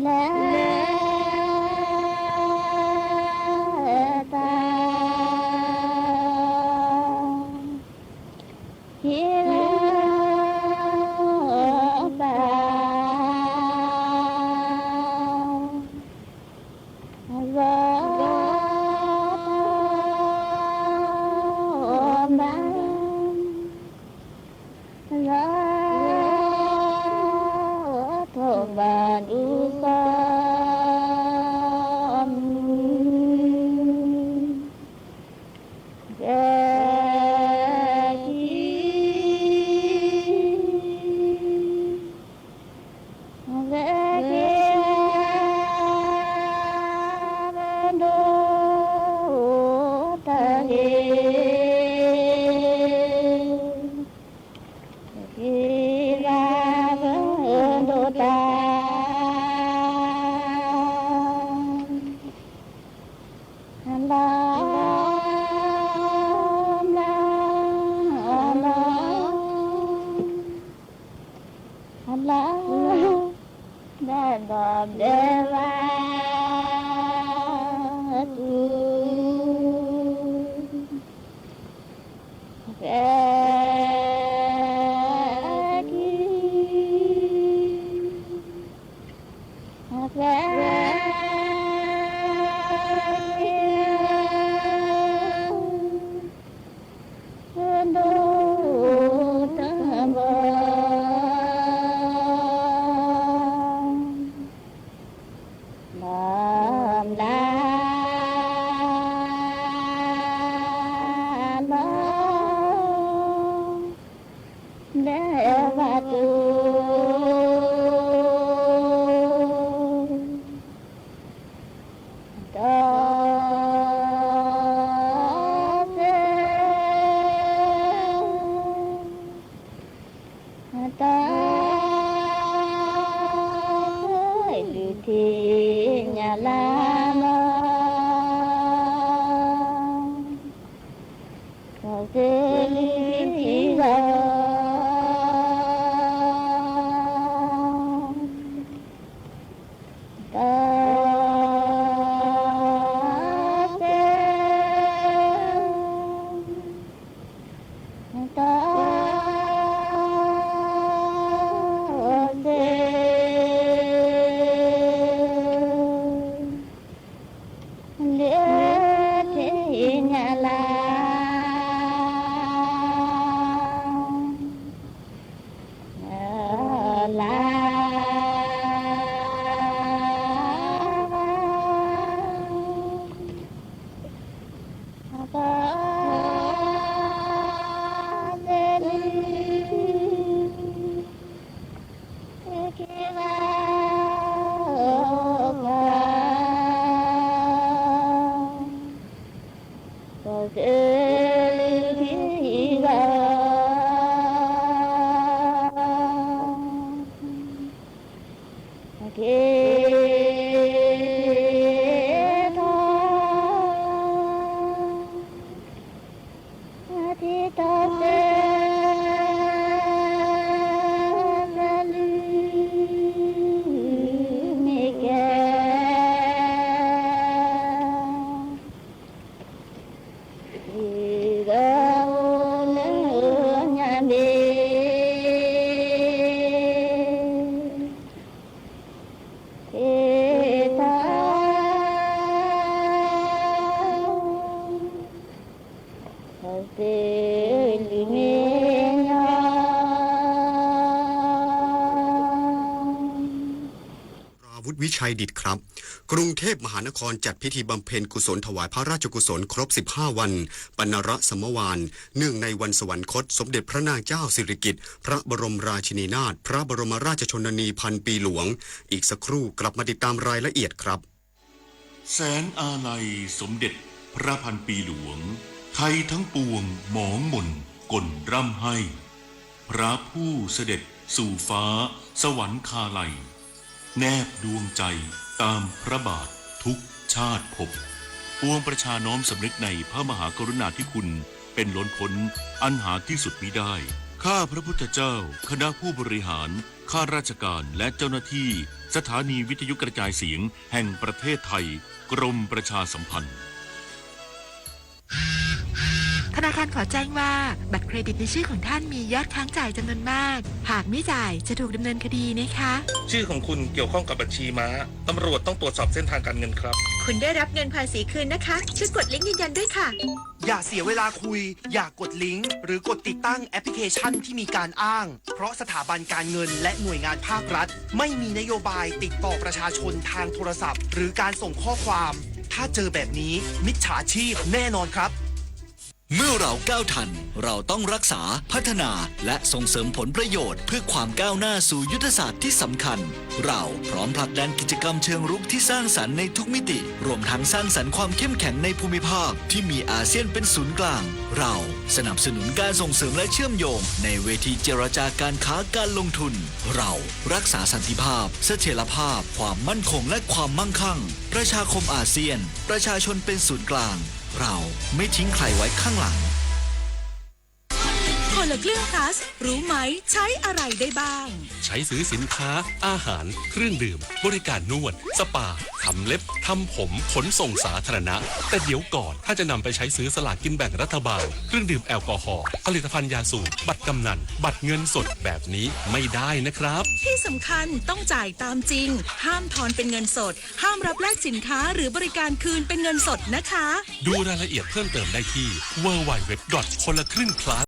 လၢတၢ် ဟံးလၢဘၣ် ဂီၤထီၣ်ဘၣ် ဂီၤထီၣ်ဘၣ်ဒူသီမုၢ် ကကံ ကက့ၤ ပဒိၣ်တၢ်ဂ့ၤ ကက့ၤ ပဒိၣ်တၢ် လီၤ လီၤ လီၤ လီၤ လီၤ ဘၣ်ဒီးဘဲဝါတူ ကကံ ကကံ ဒိၣ်တၢ်ဘီ ဘျါ ဘျါ ဘျါ ဘျါ ဘျါတူ ဒီး တၢ် ဒုးထံၣ်ညါလၢမီ ကီၢ်စ့လံထံဂီၤ တၢ်စဲ တၢ် စဲ လၢထံၣ်ညါလၢ လၢ ကီၢ်စ့လံ ကက့ၤ ကီၢ်စ့လံထံဂီၤ ကက့ၤ ထီၣ် ထံၣ်တၢ်စဲ လၢလံ မ့ၢ်ကဲ ဂၤအိၣ်လၢညါမ့ၢ် ထံၣ်တၢ် တၢ်စဲလံမ့ၢ်ညီ ราวุธ วิชัยดิษฐ์ครับ กรุงเทพมหานครจัดพิธีบำเพ็ญกุศลถวายพระราชกุศลครบ สิบห้า วัน ปณรสมวาน เนื่องในวันสวรรคตสมเด็จพระนางเจ้าสิริกิติ์ พระบรมราชินีนาถ พระบรมราชชนนีพันปีหลวง อีกสักครู่กลับมาติดตามรายละเอียดครับ แสงอาลัยสมเด็จพระพันปีหลวง ไทยทั้งปวงหมองหม่นก่นร่ำไห้ พระผู้เสด็จสู่ฟ้าสวรรคาลัย แนบดวงใจตามพระบาททุกชาติภพ ปวงประชาน้อมสำนึกในพระมหากรุณาธิคุณเป็นล้นพ้นอันหาที่สุดมิได้ ข้าพระพุทธเจ้า คณะผู้บริหาร ข้าราชการ และเจ้าหน้าที่ สถานีวิทยุกระจายเสียง แห่งประเทศไทย กรมประชาสัมพันธ์ ธนาคารขอแจ้งว่า บัตรเครดิตในชื่อของท่านมียอดค้างจ่ายจำนวนมาก หากไม่จ่ายจะถูกดำเนินคดีนะคะ ชื่อของคุณเกี่ยวข้องกับบัญชีม้า ตำรวจต้องตรวจสอบเส้นทางการเงินครับ คุณได้รับเงินภาษีคืนนะคะ ช่วยกดลิงก์ยืนยันด้วยค่ะ อย่าเสียเวลาคุย อย่ากดลิงก์ หรือกดติดตั้งแอปพลิเคชันที่มีการอ้าง เพราะสถาบันการเงินและหน่วยงานภาครัฐ ไม่มีนโยบายติดต่อประชาชนทางโทรศัพท์ หรือการส่งข้อความ ถ้าเจอแบบนี้ มิจฉาชีพแน่นอนครับ เมื่อเราก้าวทัน เราต้องรักษา พัฒนา และส่งเสริมผลประโยชน์ เพื่อความก้าวหน้าสู่ยุทธศาสตร์ที่สำคัญ เราพร้อมผลักดันกิจกรรมเชิงรุกที่สร้างสรรค์ในทุกมิติ รวมทั้งสร้างสรรค์ความเข้มแข็งในภูมิภาคที่มีอาเซียนเป็นศูนย์กลาง เราสนับสนุนการส่งเสริมและเชื่อมโยงในเวทีเจรจาการค้าการลงทุน เรารักษาสันติภาพ เสถียรภาพ ความมั่นคงและความมั่งคั่ง ประชาคมอาเซียน ประชาชนเป็นศูนย์กลาง เราไม่ทิ้งใครไว้ข้างหลัง คนละครึ่ง plus รู้ไหม ใช้อะไรได้บ้าง ใช้ซื้อสินค้า อาหาร เครื่องดื่ม บริการนวด สปา ทำเล็บ ทำผม ขนส่งสาธารณะ แต่เดี๋ยวก่อน ถ้าจะนำไปใช้ซื้อสลากกินแบ่งรัฐบาล เครื่องดื่มแอลกอฮอล์ ผลิตภัณฑ์ยาสูบ บัตรกำนัล บัตรเงินสดแบบนี้ไม่ได้นะครับ ที่สำคัญต้องจ่ายตามจริง ห้ามทอนเป็นเงินสด ห้ามรับแลกสินค้าหรือบริการคืนเป็นเงินสดนะคะ ดูรายละเอียดเพิ่มเติมได้ที่ ดับเบิลยู ดับเบิลยู ดับเบิลยู ดอท คนละครึ่ง plus